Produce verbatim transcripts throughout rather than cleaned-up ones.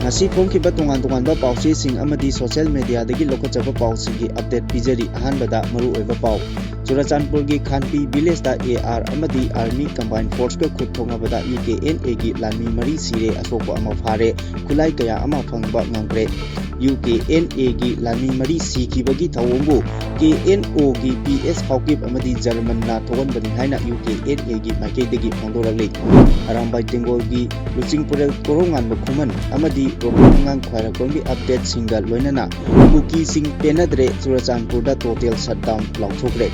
ꯉꯁꯤ ꯐꯣꯡꯈꯤꯕ ꯇꯣꯉꯥꯟ ꯇꯣꯉꯥꯟꯕ ꯄꯥꯎꯆꯦꯁꯤꯡ ꯑꯃꯗꯤ social mediaꯗꯒꯤ ꯂꯧꯈꯠꯆꯕ ꯄꯥꯎꯁꯤꯡꯒꯤ update ꯄꯤꯖꯔꯤ꯫ ꯑꯍꯥꯟꯕꯗ ꯃꯔꯨꯑꯣꯏꯕ ꯄꯥꯎ꯫ ꯆꯨꯔꯆꯥꯟꯄꯨꯔꯒꯤ ꯈꯥꯟꯄꯤ villageꯇ AR ꯑꯃꯗꯤ army combined forceꯀ ꯈꯨꯠ ꯊꯣꯛꯅꯕꯗ UKNAꯒꯤ ꯂꯥꯟꯃꯤ ꯃꯔꯤ ꯁꯤꯔꯦ, ꯑꯁꯣꯛꯄ ꯑꯃ ꯐꯥꯔꯦ, ꯈꯨꯠꯂꯥꯏ ꯀꯌꯥ ꯑꯃ ꯐꯪꯕ ꯉꯝꯈ꯭ꯔꯦ꯫ UKNAꯒꯤ ꯂꯥꯟꯃꯤ ꯃꯔꯤ ꯁꯤꯈꯤꯕꯒꯤ ꯊꯧꯑꯣꯡꯕꯨ KNOꯒꯤ PS ꯍꯥꯎꯀꯤꯞ ꯑꯃꯗꯤ ꯖꯔꯃꯟꯅ ꯊꯣꯛꯍꯟꯕꯅꯤ ꯍꯥꯏꯅ UKNAꯒꯤ ꯃꯥꯏꯀꯩꯗꯒꯤ ꯐꯣꯡꯗꯣꯔꯛꯂꯤ꯫ ꯑꯔꯥꯝꯕꯥꯏ ꯇꯦꯡꯒꯣꯜꯒꯤ ꯂꯨꯆꯤꯡꯄꯨꯔꯦꯜ ꯀꯣꯔꯧꯉꯥꯟꯕ ꯈꯨꯃꯟ ꯑꯃꯗꯤ ꯔꯣꯀꯦꯠ ꯑꯉꯥꯡ ꯈ꯭ꯋꯥꯏꯔꯥꯛꯄꯝꯒꯤ updateꯁꯤꯡꯒ ꯂꯣꯏꯅꯅ ꯀꯨꯀꯤꯁꯤꯡ ꯄꯦꯟꯅꯗ꯭ꯔꯦ, ꯆꯨꯔꯆꯥꯟꯄꯨꯔꯗ total shutdown ꯂꯥꯎꯊꯣꯛꯈ꯭ꯔꯦ꯫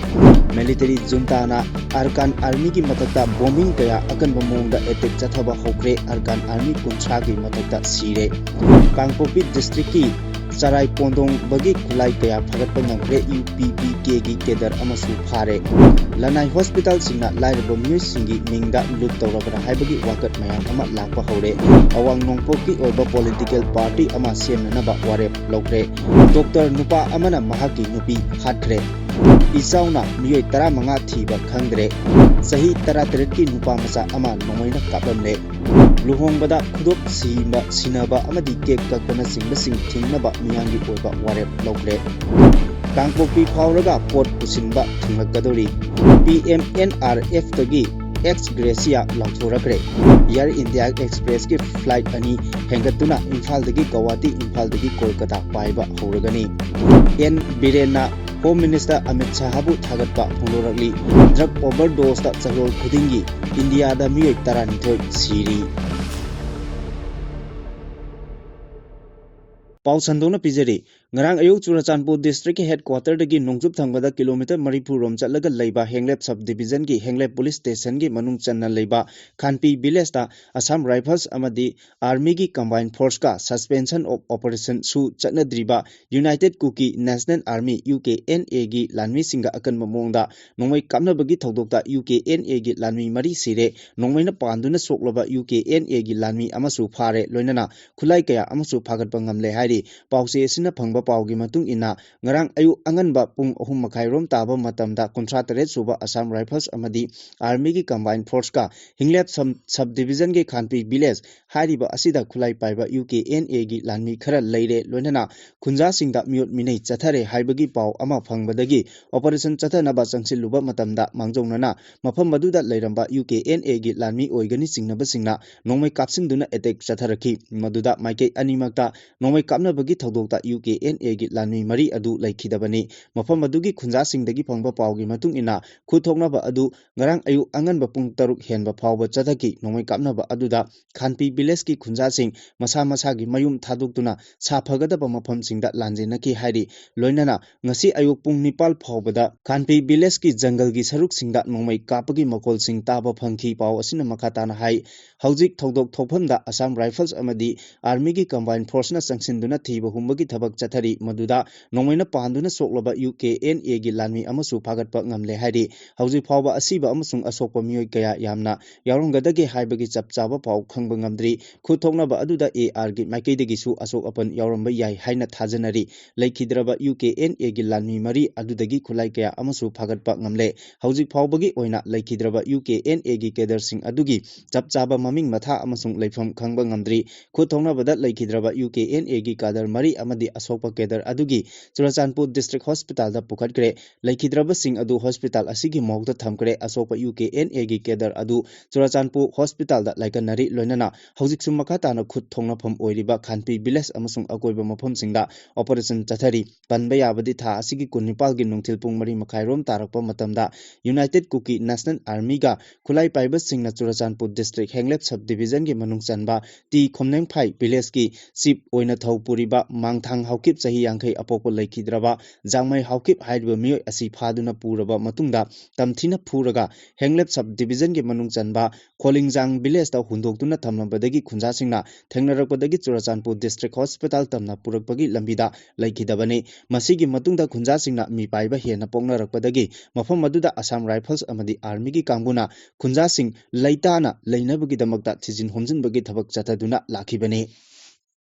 Military juntaꯅ Arakan Armyꯒꯤ ꯃꯊꯛꯇ bombing ꯀꯌꯥ ꯑꯀꯟꯕ ꯃꯑꯣꯡꯗ attack ꯆꯠꯊꯕ ꯍꯧꯈ꯭ꯔꯦ꯫ Arakan Army ꯀꯨꯟꯊ꯭ꯔꯥꯒꯤ ꯃꯊꯛꯇ ꯁꯤꯔꯦ꯫ ꯀꯥꯡꯄꯣꯛꯄꯤ districtꯀꯤ ꯆꯔꯥꯏ ꯄꯣꯟꯗꯣꯡꯕꯒꯤ ꯈꯨꯠꯂꯥꯏ ꯀꯌꯥ ꯐꯥꯒꯠꯄ ꯉꯝꯈ꯭ꯔꯦ꯫ UPBKꯒꯤ cadre ꯑꯃꯁꯨ ꯐꯥꯔꯦ꯫ ꯂꯅꯥꯏ hospitalꯁꯤꯡꯅ ꯂꯥꯏꯔꯕ ꯃꯤꯑꯣꯏꯁꯤꯡꯒꯤ ꯃꯤꯡꯗ loot ꯇꯧꯔꯕ꯭ꯔꯥ ꯍꯥꯏꯕꯒꯤ ꯋꯥꯀꯠ ꯃꯌꯥꯝ ꯑꯃ ꯂꯥꯛꯄ ꯍꯧꯔꯦ꯫ ꯑꯋꯥꯡ ꯅꯣꯡꯄꯣꯛꯀꯤ ꯑꯣꯏꯕ political party ꯑꯃ ꯁꯦꯝꯅꯅꯕ ꯋꯥꯔꯦꯞ ꯂꯧꯈ꯭ꯔꯦ꯫ Doctor ꯅꯨꯄꯥ ꯑꯃꯅ ꯃꯍꯥꯛꯀꯤ ꯅꯨꯄꯤ ꯍꯥꯠꯈ꯭ꯔꯦ꯫ ꯏꯆꯥꯎꯅ ꯃꯤꯑꯣꯏ ꯇꯔꯥꯃꯉꯥ ꯊꯤꯕ ꯈꯪꯗ꯭ꯔꯦ꯫ ꯆꯍꯤ ꯇꯔꯥꯇꯔꯦꯠꯀꯤ ꯅꯨꯄꯥ ꯃꯆꯥ ꯑꯃ ꯅꯣꯡꯃꯩꯅ ꯀꯥꯞꯂꯝꯂꯦ꯫ ꯂꯨꯍꯣꯡꯕꯗ ꯈꯨꯗꯣꯞ ꯁꯤꯕ, ꯁꯤꯟꯅꯕ ꯑꯃꯗꯤ cake ꯀꯛꯄꯅꯆꯤꯡꯕꯁꯤꯡ ꯊꯤꯡꯅꯕ ꯃꯤꯌꯥꯝꯒꯤ ꯑꯣꯏꯕ ꯋꯥꯔꯦꯞ ꯂꯧꯈ꯭ꯔꯦ꯫ ꯀꯥꯡꯄꯣꯛꯄꯤ ꯐꯥꯎꯔꯒ ꯄꯣꯠ ꯄꯨꯁꯤꯟꯕ ꯊꯨꯡꯂꯛꯀꯗꯧꯔꯤ꯫ PMNRFꯇꯒꯤ ex gratia ꯂꯥꯎꯊꯣꯔꯛꯈ꯭ꯔꯦ꯫ Air India Expressꯀꯤ flight ꯑꯅꯤ ꯍꯦꯟꯒꯠꯇꯨꯅ ꯏꯝꯐꯥꯜꯗꯒꯤ ꯒꯧꯍꯥꯇꯤ, ꯏꯝꯐꯥꯜꯗꯒꯤ ꯀꯣꯜꯀꯇꯥ ꯄꯥꯏꯕ ꯍꯧꯔꯒꯅꯤ꯫ ꯑꯦꯟ ꯕꯤꯔꯦꯟꯅ Home Minister ꯑꯃꯤꯠ ꯁꯥꯍꯕꯨ ꯊꯥꯒꯠꯄ ꯐꯣꯡꯗꯣꯔꯛꯂꯤ꯫ Drug overdoseꯇ ꯆꯌꯣꯜ ꯈꯨꯗꯤꯡꯒꯤ ꯏꯟꯗꯤꯌꯥꯗ ꯃꯤꯑꯣꯏ ꯇꯔꯥꯅꯤꯊꯣꯏ ꯁꯤꯔꯤ꯫ ꯄꯥꯎ ꯁꯟꯗꯣꯛꯅ ꯄꯤꯖꯔꯤ꯫ ꯉꯔꯥꯡ ꯑꯌꯨꯛ ꯆꯨꯔꯆꯥꯟꯄꯨꯔ districtꯀꯤ headquarterꯗꯒꯤ ꯅꯣꯡꯆꯨꯞ ꯊꯪꯕꯗ kilometre ꯃꯔꯤꯐꯨ ꯔꯣꯝ ꯆꯠꯂꯒ ꯂꯩꯕ ꯍꯦꯡꯂꯦꯞ sub divisionꯒꯤ ꯍꯦꯡꯂꯦꯞ police stationꯒꯤ ꯃꯅꯨꯡ ꯆꯟꯅ ꯂꯩꯕ ꯈꯥꯟꯄꯤ villageꯇ Assam Rifles ꯑꯃꯗꯤ Armyꯒꯤ combined forceꯀ suspension of operationꯁꯨ ꯆꯠꯅꯗ꯭ꯔꯤꯕ United Kuki National Army, UKNAꯒꯤ ꯂꯥꯟꯃꯤꯁꯤꯡꯒ ꯑꯀꯟꯕ ꯃꯑꯣꯡꯗ ꯅꯣꯡꯃꯩ ꯀꯥꯞꯅꯕꯒꯤ ꯊꯧꯗꯣꯛꯇ UKNAꯒꯤ ꯂꯥꯟꯃꯤ ꯃꯔꯤ ꯁꯤꯔꯦ꯫ ꯅꯣꯡꯃꯩꯅ ꯄꯥꯟꯗꯨꯅ ꯁꯣꯛꯂꯕ UKNAꯒꯤ ꯂꯥꯟꯃꯤ ꯑꯃꯁꯨ ꯐꯥꯔꯦ, ꯂꯣꯏꯅꯅ ꯈꯨꯠꯂꯥꯏ ꯀꯌꯥ ꯑꯃꯁꯨ ꯐꯥꯒꯠꯄ ꯉꯝꯂꯦ ꯍꯥꯏꯔꯤ꯫ ꯄꯥꯎꯆꯦ ꯑꯁꯤꯅ ꯐꯪꯕ ꯄꯥꯎꯒꯤ ꯃꯇꯨꯡ ꯏꯟꯅ, ꯉꯔꯥꯡ ꯑꯌꯨꯛ ꯑꯉꯟꯕ ꯄꯨꯡ ꯑꯍꯨꯝ ꯃꯈꯥꯏ ꯔꯣꯝ ꯇꯥꯕ ꯃꯇꯝꯗ ꯀꯨꯟꯊ꯭ꯔꯥ ꯇꯔꯦꯠ ꯁꯨꯕ ꯑꯁꯥꯝ ꯔꯥꯏꯐꯜꯁ ꯑꯃꯗꯤ ꯑꯥꯔꯃꯤꯒꯤ ꯀꯝꯕꯥꯏꯟ ꯐꯣꯔꯁꯀ ꯍꯤꯡꯂꯦꯞ ꯁꯝ-, ꯁꯕ ꯗꯤꯕꯤꯖꯟꯒꯤ ꯈꯥꯟꯄꯤ ꯚꯤꯂꯦꯖ ꯍꯥꯏꯔꯤꯕ ꯑꯁꯤꯗ ꯈꯨꯠꯂꯥꯏ ꯄꯥꯏꯕ ꯌꯨ ꯀꯦ ꯑꯦꯟ ꯑꯦꯒꯤ ꯂꯥꯟꯃꯤ ꯈꯔ ꯂꯩꯔꯦ, ꯂꯣꯏꯅꯅ ꯈꯨꯟꯖꯥꯁꯤꯡꯗ ꯃꯤꯑꯣꯠ ꯃꯤꯅꯩ ꯆꯠꯊꯔꯦ ꯍꯥꯏꯕꯒꯤ ꯄꯥꯎ ꯑꯃ ꯐꯪꯕꯗꯒꯤ ꯑꯣꯄꯔꯦꯁꯟ ꯆꯠꯊꯅꯕ ꯆꯪꯁꯤꯜꯂꯨꯕ ꯃꯇꯝꯗ, ꯃꯥꯡꯖꯧꯅꯅ ꯃꯐꯝ ꯑꯗꯨꯗ ꯂꯩꯔꯝꯕ ꯌꯨ ꯀꯦ ꯑꯦꯟ ꯑꯦꯒꯤ ꯂꯥꯟꯃꯤ ꯑꯣꯏꯒꯅꯤ ꯆꯤꯡꯅꯕꯁꯤꯡꯅ ꯅꯣꯡꯃꯩ ꯀꯥꯞꯁꯤꯟꯗꯨꯅ ꯑꯦꯇꯦꯛ ꯆꯠꯊꯔꯛꯈꯤ꯫ ꯃꯗꯨꯗ ꯃꯥꯏꯀꯩ ꯑꯅꯤꯃꯛꯇ ꯅꯣꯡꯃꯩ ꯀꯥꯞꯅꯕꯒꯤ ꯊꯧꯗꯣꯛꯇ ꯌꯨ ꯀꯦ ꯑꯦꯟ ꯑꯦꯒꯤ ꯂꯥꯟꯃꯤ ꯃꯔꯤ ꯑꯗꯨ ꯂꯩꯈꯤꯗꯕꯅꯤ꯫ ꯃꯐꯝ ꯑꯗꯨꯒꯤ ꯈꯨꯟꯖꯥꯁꯤꯡꯗꯒꯤ ꯐꯪꯕ ꯄꯥꯎꯒꯤ ꯃꯇꯨꯡ ꯏꯟꯅ, ꯈꯨꯠ ꯊꯣꯛꯅꯕ ꯑꯗꯨ ꯉꯔꯥꯡ ꯑꯌꯨꯛ ꯑꯉꯟꯕ ꯄꯨꯡ ꯇꯔꯨꯛ ꯍꯦꯟꯕ ꯐꯥꯎꯕ ꯆꯠꯊꯈꯤ꯫ ꯅꯣꯡꯃꯩ ꯀꯥꯞꯅꯕ ꯑꯗꯨꯗ ꯈꯥꯟꯄꯤ ꯚꯤꯂꯦꯖꯀꯤ ꯈꯨꯟꯖꯥꯁꯤꯡ ꯃꯁꯥ ꯃꯁꯥꯒꯤ ꯃꯌꯨꯝ ꯊꯥꯗꯣꯛꯇꯨꯅ ꯁꯥꯐꯒꯗꯕ ꯃꯐꯝꯁꯤꯡꯗ ꯂꯥꯟꯖꯦꯟꯅꯈꯤ ꯍꯥꯏꯔꯤ꯫ ꯂꯣꯏꯅꯅ ꯉꯁꯤ ꯑꯌꯨꯛ ꯄꯨꯡ ꯅꯤꯄꯥꯜ ꯐꯥꯎꯕꯗ ꯈꯥꯟꯄꯤ ꯚꯤꯂꯦꯖꯀꯤ ꯖꯪꯒꯜꯒꯤ ꯁꯔꯨꯛꯁꯤꯡꯗ ꯅꯣꯡꯃꯩ ꯀꯥꯞꯄꯒꯤ ꯃꯈꯣꯜꯁꯤꯡ ꯇꯥꯕ ꯐꯪꯈꯤ꯫ ꯄꯥꯎ ꯑꯁꯤꯅ ꯃꯈꯥ ꯇꯥꯅ ꯍꯥꯏ, ꯍꯧꯖꯤꯛ ꯊꯧꯗꯣꯛ ꯊꯣꯛꯐꯝꯗ ꯑꯁꯥꯝ ꯔꯥꯏꯐꯜꯁ ꯑꯃꯗꯤ ꯑꯥꯔꯃꯤꯒꯤ ꯀꯝꯕꯥꯏꯟ ꯐꯣꯔꯁꯅ ꯆꯪꯁꯤꯟꯗꯨꯅ ꯊꯤꯕ ꯍꯨꯝꯕꯒꯤ ꯊꯕꯛ ꯆꯠꯊꯔꯤ꯫ ꯃꯗꯨꯗ ꯅꯣꯡꯃꯩꯅ ꯄꯥꯟꯗꯨꯅ ꯁꯣꯛꯂꯕ ꯌꯨ ꯀꯦ ꯑꯦꯟ ꯑꯦꯒꯤ ꯂꯥꯟꯃꯤ ꯑꯃꯁꯨ ꯐꯥꯒꯠꯄ ꯉꯝꯂꯦ ꯍꯥꯏꯔꯤ꯫ ꯍꯧꯖꯤꯛ ꯐꯥꯎꯕ ꯑꯁꯤꯕ ꯑꯃꯁꯨꯡ ꯑꯁꯣꯛꯄ ꯃꯤꯑꯣꯏ ꯀꯌꯥ ꯌꯥꯝꯅ ꯌꯥꯎꯔꯝꯒꯗꯒꯦ ꯍꯥꯏꯕꯒꯤ ꯆꯞ ꯆꯥꯕ ꯄꯥꯎ ꯈꯪꯕ ꯉꯝꯗ꯭ꯔꯤ꯫ ꯈꯨꯠ ꯊꯣꯛꯅꯕ ꯑꯗꯨꯗ ꯑꯦ ꯑꯥꯔꯒꯤ ꯃꯥꯏꯀꯩꯗꯒꯤꯁꯨ ꯑꯁꯣꯛ ꯑꯄꯟ ꯌꯥꯎꯔꯝꯕ ꯌꯥꯏ ꯍꯥꯏꯅ ꯊꯥꯖꯅꯔꯤ꯫ ꯂꯩꯈꯤꯗ꯭ꯔꯕ ꯌꯨ ꯀꯦ ꯑꯦꯟ ꯑꯦꯒꯤ ꯂꯥꯟꯃꯤ ꯃꯔꯤ ꯑꯗꯨꯗꯒꯤ ꯈꯨꯠꯂꯥꯏ ꯀꯌꯥ ꯑꯃꯁꯨ ꯐꯥꯒꯠꯄ ꯉꯝꯂꯦ꯫ ꯍꯧꯖꯤꯛ ꯐꯥꯎꯕꯒꯤ ꯑꯣꯏꯅ ꯂꯩꯈꯤꯗ꯭ꯔꯕ ꯌꯨ ꯀꯦ ꯑꯦꯟ ꯑꯦꯒꯤ ꯀꯦꯗꯔꯁꯤꯡ ꯑꯗꯨꯒꯤ ꯆꯞ ꯆꯥꯕ ꯃꯃꯤꯡ ꯃꯊꯥ ꯑꯃꯁꯨꯡ ꯂꯩꯐꯝ ꯈꯪꯕ ꯉꯝꯗ꯭ꯔꯤ꯫ ꯈꯨꯠ ꯊꯣꯛꯅꯕꯗ ꯂꯩꯈꯤꯗ꯭ꯔꯕ ꯌꯨ ꯀꯦ ꯑꯦꯟ ꯑꯦꯒꯤ ꯀꯥꯗꯔ ꯃꯔꯤ ꯑꯃꯗꯤ ꯑꯁꯣꯛꯄ ꯀꯦꯗꯔ ꯑꯗꯨꯒꯤ ꯆꯨꯔꯆꯥꯟꯄꯨꯔ ꯗꯤꯁꯇ꯭ꯔꯤꯛ ꯍꯣꯁꯄꯤꯇꯥꯜꯗ ꯄꯨꯈꯠꯈ꯭ꯔꯦ꯫ ꯂꯩꯈꯤꯗ꯭ꯔꯕꯁꯤꯡ ꯑꯗꯨ ꯍꯣꯁꯄꯤꯇꯥꯜ ꯑꯁꯤꯒꯤ ꯃꯣꯔꯒꯇ ꯊꯝꯈ꯭ꯔꯦ꯫ ꯑꯁꯣꯛꯄ ꯌꯨ ꯀꯦ ꯑꯦꯟ ꯑꯦꯒꯤ ꯀꯦꯗꯔ ꯑꯗꯨ ꯆꯨꯔꯆꯥꯟꯄꯨꯔ ꯍꯣꯁꯄꯤꯇꯥꯜꯗ ꯂꯥꯏꯀꯠꯅꯔꯤ꯫ ꯂꯣꯏꯅꯅ ꯍꯧꯖꯤꯛꯁꯨ ꯃꯈꯥ ꯇꯥꯅ ꯈꯨꯠ ꯊꯣꯛꯅꯐꯝ ꯑꯣꯏꯔꯤꯕ ꯈꯥꯟꯄꯤ ꯚꯤꯂꯦꯖ ꯑꯃꯁꯨꯡ ꯑꯀꯣꯏꯕ ꯃꯐꯝꯁꯤꯡꯗ ꯑꯣꯄꯔꯦꯁꯟ ꯆꯠꯊꯔꯤ꯫ ꯄꯟꯕ ꯌꯥꯕꯗꯤ ꯊꯥ ꯑꯁꯤꯒꯤ ꯀꯨꯟꯅꯤꯄꯥꯜꯒꯤ ꯅꯨꯡꯊꯤꯜ ꯄꯨꯡ ꯃꯔꯤ ꯃꯈꯥꯏ ꯔꯣꯝ ꯇꯥꯔꯛꯄ ꯃꯇꯝꯗ ꯌꯨꯅꯥꯏꯇꯦꯗ ꯀꯨꯀꯤ ꯅꯦꯁꯅꯦꯜ ꯑꯥꯔꯃꯤꯒ ꯈꯨꯠꯂꯥꯏ ꯄꯥꯏꯕꯁꯤꯡꯅ ꯆꯨꯔꯆꯥꯟꯄꯨꯔ ꯗꯤꯁꯇ꯭ꯔꯤꯛ ꯍꯦꯡꯂꯦꯞ ꯁꯕ ꯗꯤꯕꯤꯖꯟꯒꯤ ꯃꯅꯨꯡ ꯆꯟꯕ ꯇꯤ ꯈꯣꯝꯅꯦꯡꯐꯥꯏ ꯚꯤꯂꯦꯖꯀꯤ ꯆꯤꯞ ꯑꯣꯏꯅ ꯊꯧ ꯄꯨꯔꯤꯕ ꯃꯥꯡꯊꯥꯡ ꯍꯥꯎꯀꯤꯞ, ꯆꯍꯤ ꯌꯥꯡꯈꯩ ꯑꯄꯣꯛꯄ, ꯂꯩꯈꯤꯗ꯭ꯔꯕ ꯖꯥꯡꯃꯩ ꯍꯥꯎꯀꯤꯞ ꯍꯥꯏꯔꯤꯕ ꯃꯤꯑꯣꯏ ꯑꯁꯤ ꯐꯥꯗꯨꯅ ꯄꯨꯔꯕ ꯃꯇꯨꯡꯗ ꯇꯝꯊꯤꯅ ꯐꯨꯔꯒ ꯍꯦꯡꯂꯦꯞ ꯁꯕ ꯗꯤꯕꯤꯖꯟꯒꯤ ꯃꯅꯨꯡ ꯆꯟꯕ ꯈꯣꯂꯤꯡꯖꯥꯡ ꯚꯤꯂꯦꯖꯇ ꯍꯨꯟꯗꯣꯛꯇꯨꯅ ꯊꯝꯂꯝꯕꯗꯒꯤ ꯈꯨꯟꯖꯥꯁꯤꯡꯅ ꯊꯦꯡꯅꯔꯛꯄꯗꯒꯤ ꯆꯨꯔꯆꯥꯟꯄꯨꯔ ꯗꯤꯁꯇ꯭ꯔꯤꯛ ꯍꯣꯁꯄꯤꯇꯥꯜ ꯇꯝꯅ ꯄꯨꯔꯛꯄꯒꯤ ꯂꯝꯕꯤꯗ ꯂꯩꯈꯤꯗꯕꯅꯤ꯫ ꯃꯁꯤꯒꯤ ꯃꯇꯨꯡꯗ ꯈꯨꯟꯖꯥꯁꯤꯡꯅ ꯃꯤꯄꯥꯏꯕ ꯍꯦꯟꯅ ꯄꯣꯛꯅꯔꯛꯄꯗꯒꯤ ꯃꯐꯝ ꯑꯗꯨꯗ ꯑꯁꯥꯝ ꯔꯥꯏꯐꯜꯁ ꯑꯃꯗꯤ ꯑꯥꯔꯃꯤꯒꯤ ꯀꯥꯡꯕꯨꯅ ꯈꯨꯟꯖꯥꯁꯤꯡ ꯂꯩꯇꯥꯅ ꯂꯩꯅꯕꯒꯤꯗꯃꯛꯇ ꯊꯤꯖꯤꯟ ꯍꯨꯝꯖꯤꯟꯕꯒꯤ ꯊꯕꯛ ꯆꯠꯊꯗꯨꯅ ꯂꯥꯛꯈꯤꯕꯅꯤ꯫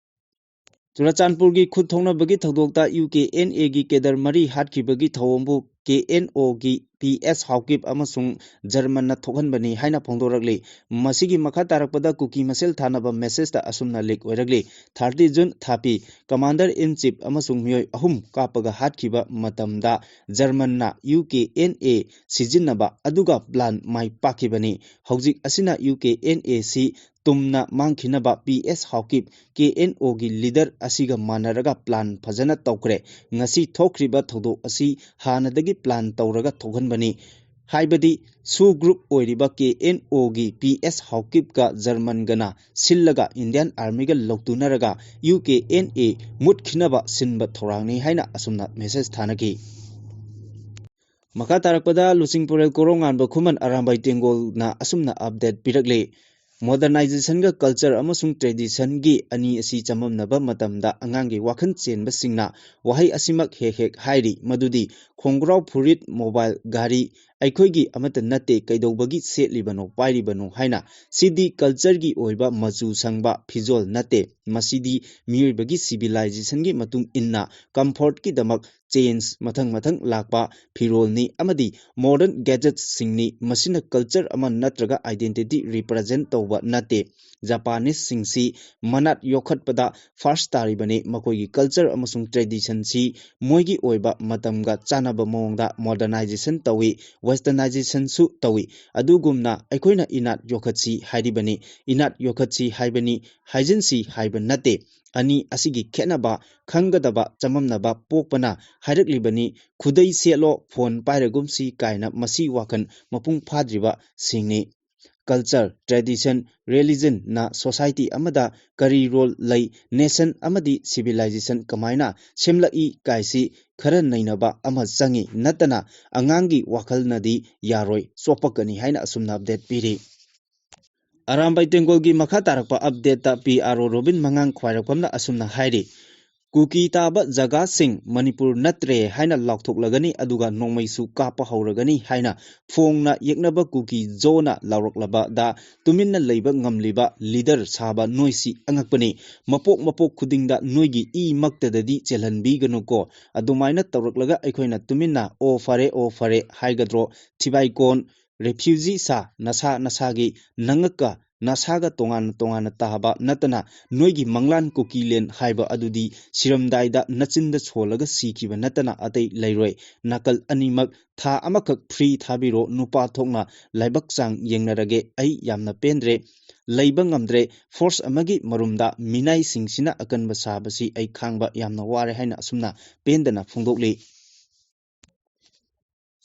ꯆꯨꯔꯆꯥꯟꯄꯨꯔꯒꯤ ꯈꯨꯠ ꯊꯣꯛꯅꯕꯒꯤ ꯊꯧꯗꯣꯛꯇ ꯌꯨ ꯀꯦ ꯑꯦꯟ ꯑꯦꯒꯤ ꯀꯦꯗꯔ ꯃꯔꯤ ꯍꯥꯠꯈꯤꯕꯒꯤ ꯊꯧꯑꯣꯡꯕꯨ ꯀꯦ ꯑꯦꯟ ꯑꯣꯒꯤ ꯄꯤ ꯑꯦꯁ ꯍꯥꯎꯀꯤꯞ ꯑꯃꯁꯨꯡ ꯖꯔꯃꯟꯅ ꯊꯣꯛꯍꯟꯕꯅꯤ ꯍꯥꯏꯅ ꯐꯣꯡꯗꯣꯔꯛꯂꯤ꯫ ꯃꯁꯤꯒꯤ ꯃꯈꯥ ꯇꯥꯔꯛꯄꯗ ꯀꯨꯀꯤ ꯃꯁꯦꯜ ꯊꯥꯅꯕ ꯃꯦꯁꯦꯖꯇ ꯑꯁꯨꯝꯅ ꯂꯤꯛ ꯑꯣꯏꯔꯛꯂꯤ: ꯊꯥꯔꯇꯤ ꯖꯨꯟ ꯊꯥꯄꯤ, ꯀꯃꯥꯟꯗꯔ ꯏꯟ ꯆꯤꯐ ꯑꯃꯁꯨꯡ ꯃꯤꯑꯣꯏ ꯑꯍꯨꯝ ꯀꯥꯞꯄꯒ ꯍꯥꯠꯈꯤꯕ ꯃꯇꯝꯗ ꯖꯔꯃꯟꯅ ꯌꯨ ꯀꯦ ꯑꯦꯟ ꯑꯦ ꯁꯤꯖꯤꯟꯅꯕ ꯑꯗꯨꯒ ꯄ꯭ꯂꯥꯟ ꯃꯥꯏ ꯄꯥꯛꯈꯤꯕꯅꯤ꯫ ꯍꯧꯖꯤꯛ ꯑꯁꯤꯅ ꯌꯨ ꯀꯦ ꯑꯦꯟ ꯑꯦ ꯁꯤ ꯇꯨꯝꯅ ꯃꯥꯡꯈꯤꯅꯕ P S Haokip, K and ꯑꯣꯒꯤ ꯂꯤꯗꯔ ꯑꯁꯤꯒ ꯃꯥꯟꯅꯔꯒ ꯄ꯭ꯂꯥꯟ ꯐꯖꯅ ꯇꯧꯈ꯭ꯔꯦ꯫ ꯉꯁꯤ ꯊꯣꯛꯈ꯭ꯔꯤꯕ ꯊꯧꯗꯣꯛ ꯑꯁꯤ ꯍꯥꯟꯅꯗꯒꯤ ꯄ꯭ꯂꯥꯟ ꯇꯧꯔꯒ ꯊꯣꯛꯍꯟꯕꯅꯤ꯫ ꯍꯥꯏꯕꯗꯤ ꯁꯨ ꯒ꯭ꯔꯨꯞ ꯑꯣꯏꯔꯤꯕ ꯀꯦ ꯑꯦꯟ ꯑꯣꯒꯤ ꯄꯤ ꯑꯦꯁ ꯍꯥꯎꯀꯤꯞꯀ ꯖꯔꯃꯟꯒꯅ ꯁꯤꯜꯂꯒ ꯏꯟꯗꯤꯌꯥꯟ ꯑꯥꯔꯃꯤꯒ ꯂꯧꯇꯨꯅꯔꯒ ꯌꯨ ꯀꯦ ꯑꯦꯟ ꯑꯦ ꯃꯨꯠꯈꯤꯅꯕ ꯁꯤꯟꯕ ꯊꯧꯔꯥꯡꯅꯤ ꯍꯥꯏꯅ ꯑꯁꯨꯝꯅ ꯃꯦꯁꯦꯖ ꯊꯥꯅꯈꯤ꯫ ꯃꯈꯥ ꯇꯥꯔꯛꯄꯗ ꯂꯨꯆꯤꯡꯄꯨꯔꯦꯜ ꯀꯣꯔꯧꯉꯥꯟꯕ ꯈꯨꯃꯟ ꯑꯔꯥꯝꯕꯥꯏ ꯇꯦꯡꯒꯣꯜꯅ ꯑꯁꯨꯝꯅ ꯑꯞꯗꯦꯠ ꯄꯤꯔꯛꯂꯤ: ꯃꯣꯗꯔꯅꯥꯏꯖꯦꯁꯟꯒ ꯀꯜꯆꯔ ꯑꯃꯁꯨꯡ ꯇ꯭ꯔꯦꯗꯤꯁꯟꯒꯤ ꯑꯅꯤ ꯑꯁꯤ ꯆꯃꯝꯅꯕ ꯃꯇꯝꯗ ꯑꯉꯥꯡꯒꯤ ꯋꯥꯈꯜ ꯆꯦꯟꯕꯁꯤꯡꯅ ꯋꯥꯍꯩ ꯑꯁꯤꯃꯛ ꯍꯦꯛ ꯍꯦꯛ ꯍꯥꯏꯔꯤ, ꯃꯗꯨꯗꯤ "ꯈꯣꯡꯒ꯭ꯔꯥꯎ ꯐꯨꯔꯤꯠ, ꯃꯣꯕꯥꯏꯜ, ꯒꯥꯔꯤ, ꯑꯩꯈꯣꯏꯒꯤ ꯑꯃꯠꯇ ꯅꯠꯇꯦ, ꯀꯩꯗꯧꯕꯒꯤ ꯁꯦꯠꯂꯤꯕꯅꯣ, ꯄꯥꯏꯔꯤꯕꯅꯣ?" ꯍꯥꯏꯅ꯫ ꯁꯤꯗꯤ ꯀꯜꯆꯔꯒꯤ ꯑꯣꯏꯕ ꯃꯆꯨ ꯁꯪꯕ ꯐꯤꯖꯣꯜ ꯅꯠꯇꯦ, ꯃꯁꯤꯗꯤ ꯃꯤꯑꯣꯏꯕꯒꯤ ꯁꯤꯚꯤꯂꯥꯏꯖꯦꯁꯟꯒꯤ ꯃꯇꯨꯡ ꯏꯟꯅ ꯀꯝꯐꯣꯔꯠꯀꯤꯗꯃꯛ ꯆꯦꯟꯖ ꯃꯊꯪ ꯃꯊꯪ ꯂꯥꯛꯄ ꯐꯤꯔꯣꯜꯅꯤ ꯑꯃꯗꯤ ꯃꯣꯗꯔꯟ ꯒꯦꯖꯦꯠꯁꯤꯡꯅꯤ꯫ ꯃꯁꯤꯅ ꯀꯜꯆꯔ ꯑꯃ ꯅꯠꯇ꯭ꯔꯒ ꯑꯥꯏꯗꯦꯟꯇꯤꯇꯤ ꯔꯤꯄ꯭ꯔꯖꯦꯟ ꯇꯧꯕ ꯅꯠꯇꯦ꯫ ꯖꯄꯥꯅꯤꯁꯁꯤꯡꯁꯤ ꯃꯅꯥꯠ ꯌꯣꯛꯈꯠꯄꯗ ꯐꯥꯔꯁ ꯇꯥꯔꯤꯕꯅꯤ꯫ ꯃꯈꯣꯏꯒꯤ ꯀꯜꯆꯔ ꯑꯃꯁꯨꯡ ꯇ꯭ꯔꯦꯗꯤꯁꯟꯁꯤ ꯃꯣꯏꯒꯤ ꯑꯣꯏꯕ ꯃꯇꯝꯒ ꯆꯥꯟꯅꯕ ꯃꯑꯣꯡꯗ ꯃꯣꯗꯔꯅꯥꯏꯖꯦꯁꯟ ꯇꯧꯏ, ꯋꯦꯁꯇꯔꯅꯥꯏꯖꯦꯁꯟꯁꯨ ꯇꯧꯏ꯫ ꯑꯗꯨꯒꯨꯝꯅ ꯑꯩꯈꯣꯏꯅ ꯏꯅꯥꯠ ꯌꯣꯛꯈꯠꯁꯤ ꯍꯥꯏꯔꯤꯕꯅꯤ꯫ ꯏꯅꯥꯠ ꯌꯣꯛꯈꯠꯁꯤ ꯍꯥꯏꯕꯅꯤ, ꯍꯥꯏꯖꯤꯟꯁꯤ ꯍꯥꯏꯕ ꯅꯠꯇꯦ꯫ ꯑꯅꯤ ꯑꯁꯤꯒꯤ ꯈꯦꯠꯅꯕ ꯈꯪꯒꯗꯕ ꯆꯃꯝꯅꯕ ꯄꯣꯛꯄꯅ ꯍꯥꯏꯔꯛꯂꯤꯕꯅꯤ꯫ "ꯈꯨꯗꯩ ꯁꯦꯠꯂꯣ, ꯐꯣꯟ ꯄꯥꯏꯔꯒꯨꯝꯁꯤ" ꯀꯥꯏꯅ ꯃꯁꯤ ꯋꯥꯈꯜ ꯃꯄꯨꯡ ꯐꯥꯗ꯭ꯔꯤꯕꯁꯤꯡꯅꯤ꯫ ꯀꯜꯆꯔ, ꯇ꯭ꯔꯦꯗꯤꯁꯟ, ꯔꯤꯂꯤꯖꯟꯅ ꯁꯣꯁꯥꯏꯇꯤ ꯑꯃꯗ ꯀꯔꯤ ꯔꯣꯜ ꯂꯩ? ꯅꯦꯁꯟ ꯑꯃꯗꯤ ꯁꯤꯚꯤꯂꯥꯏꯖꯦꯁꯟ ꯀꯃꯥꯏꯅ ꯁꯦꯝꯂꯛꯏ ꯀꯥꯏꯁꯤ ꯈꯔ ꯅꯩꯅꯕ ꯑꯃ ꯆꯪꯏ, ꯅꯠꯇꯅ ꯑꯉꯥꯡꯒꯤ ꯋꯥꯈꯜꯅꯗꯤ ꯌꯥꯔꯣꯏ, ꯆꯣꯞꯄꯛꯀꯅꯤ ꯍꯥꯏꯅ ꯑꯁꯨꯝꯅ ꯑꯞꯗꯦꯠ ꯄꯤꯔꯤ꯫ ꯑꯔꯥꯝꯕꯥꯏ ꯇꯦꯡꯒꯣꯜꯒꯤ ꯃꯈꯥ ꯇꯥꯔꯛꯄ ꯑꯞꯗꯦꯠꯇ ꯄꯤ ꯑꯥꯔ ꯑꯣ ꯔꯣꯕꯤꯟ ꯃꯉꯥꯡ ꯈ꯭ꯋꯥꯏꯔꯥꯛꯄꯝꯅ ꯑꯁꯨꯝꯅ ꯍꯥꯏꯔꯤ: ꯀꯨꯀꯤ ꯇꯥꯕ ꯖꯒꯥꯁꯤꯡ ꯃꯅꯤꯄꯨꯔ ꯅꯠꯇ꯭ꯔꯦ ꯍꯥꯏꯅ ꯂꯥꯎꯊꯣꯛꯂꯒꯅꯤ, ꯑꯗꯨꯒ ꯅꯣꯡꯃꯩꯁꯨ ꯀꯥꯞꯄ ꯍꯧꯔꯒꯅꯤ ꯍꯥꯏꯅ ꯐꯣꯡꯅ ꯌꯦꯛꯅꯕ ꯀꯨꯀꯤ ꯖꯣꯅ ꯂꯥꯎꯔꯛꯂꯕꯗ ꯇꯨꯃꯤꯟꯅ ꯂꯩꯕ ꯉꯝꯂꯤꯕ ꯂꯤꯗꯔ ꯁꯥꯕ ꯅꯣꯏꯁꯤ ꯑꯉꯛꯄꯅꯤ꯫ ꯃꯄꯣꯛ ꯃꯄꯣꯛ ꯈꯨꯗꯤꯡꯗ ꯅꯣꯏꯒꯤ ꯏ ꯃꯛꯇꯗꯗꯤ ꯆꯦꯜꯍꯟꯕꯤꯒꯅꯨꯀꯣ꯫ ꯑꯗꯨꯃꯥꯏꯅ ꯇꯧꯔꯛꯂꯒ ꯑꯩꯈꯣꯏꯅ ꯇꯨꯃꯤꯟꯅ "ꯑꯣ ꯐꯔꯦ, ꯑꯣ ꯐꯔꯦ" ꯍꯥꯏꯒꯗ꯭ꯔꯣ? ꯊꯤꯕꯥꯏꯀꯣꯟ, ꯔꯦꯐ꯭ꯌꯨꯖꯤ ꯁꯥ, ꯅꯁꯥ ꯅꯁꯥꯒꯤ ꯅꯉꯛꯀ ꯅꯁꯥꯒ ꯇꯣꯉꯥꯟꯅ ꯇꯣꯉꯥꯟꯅ ꯇꯥꯕ ꯅꯠꯇꯅ ꯅꯣꯏꯒꯤ ꯃꯪꯂꯥꯟ ꯀꯨꯀꯤꯂꯦꯟ ꯍꯥꯏꯕ ꯑꯗꯨꯗꯤ ꯁꯤꯔꯝꯗꯥꯏꯗ ꯅꯆꯤꯟꯗ ꯁꯣꯜꯂꯒ ꯁꯤꯈꯤꯕ ꯅꯠꯇꯅ ꯑꯇꯩ ꯂꯩꯔꯣꯏ꯫ ꯅꯥꯀꯜ ꯑꯅꯤꯃꯛ ꯊꯥ ꯑꯃꯈꯛ ꯐ꯭ꯔꯤ ꯊꯥꯕꯤꯔꯣ, ꯅꯨꯄꯥ ꯊꯣꯛꯅ ꯂꯥꯏꯕꯛ ꯆꯥꯡ ꯌꯦꯡꯅꯔꯒꯦ꯫ ꯑꯩ ꯌꯥꯝꯅ ꯄꯦꯟꯗ꯭ꯔꯦ, ꯂꯩꯕ ꯉꯝꯗ꯭ꯔꯦ꯫ ꯐꯣꯔꯁ ꯑꯃꯒꯤ ꯃꯔꯨꯝꯗ ꯃꯤꯅꯥꯏꯁꯤꯡꯁꯤꯅ ꯑꯀꯟꯕ ꯁꯥꯕꯁꯤ ꯑꯩ ꯈꯥꯡꯕ ꯌꯥꯝꯅ ꯋꯥꯔꯦ ꯍꯥꯏꯅ ꯑꯁꯨꯝꯅ ꯄꯦꯟꯗꯅ ꯐꯣꯡꯗꯣꯛꯂꯤ꯫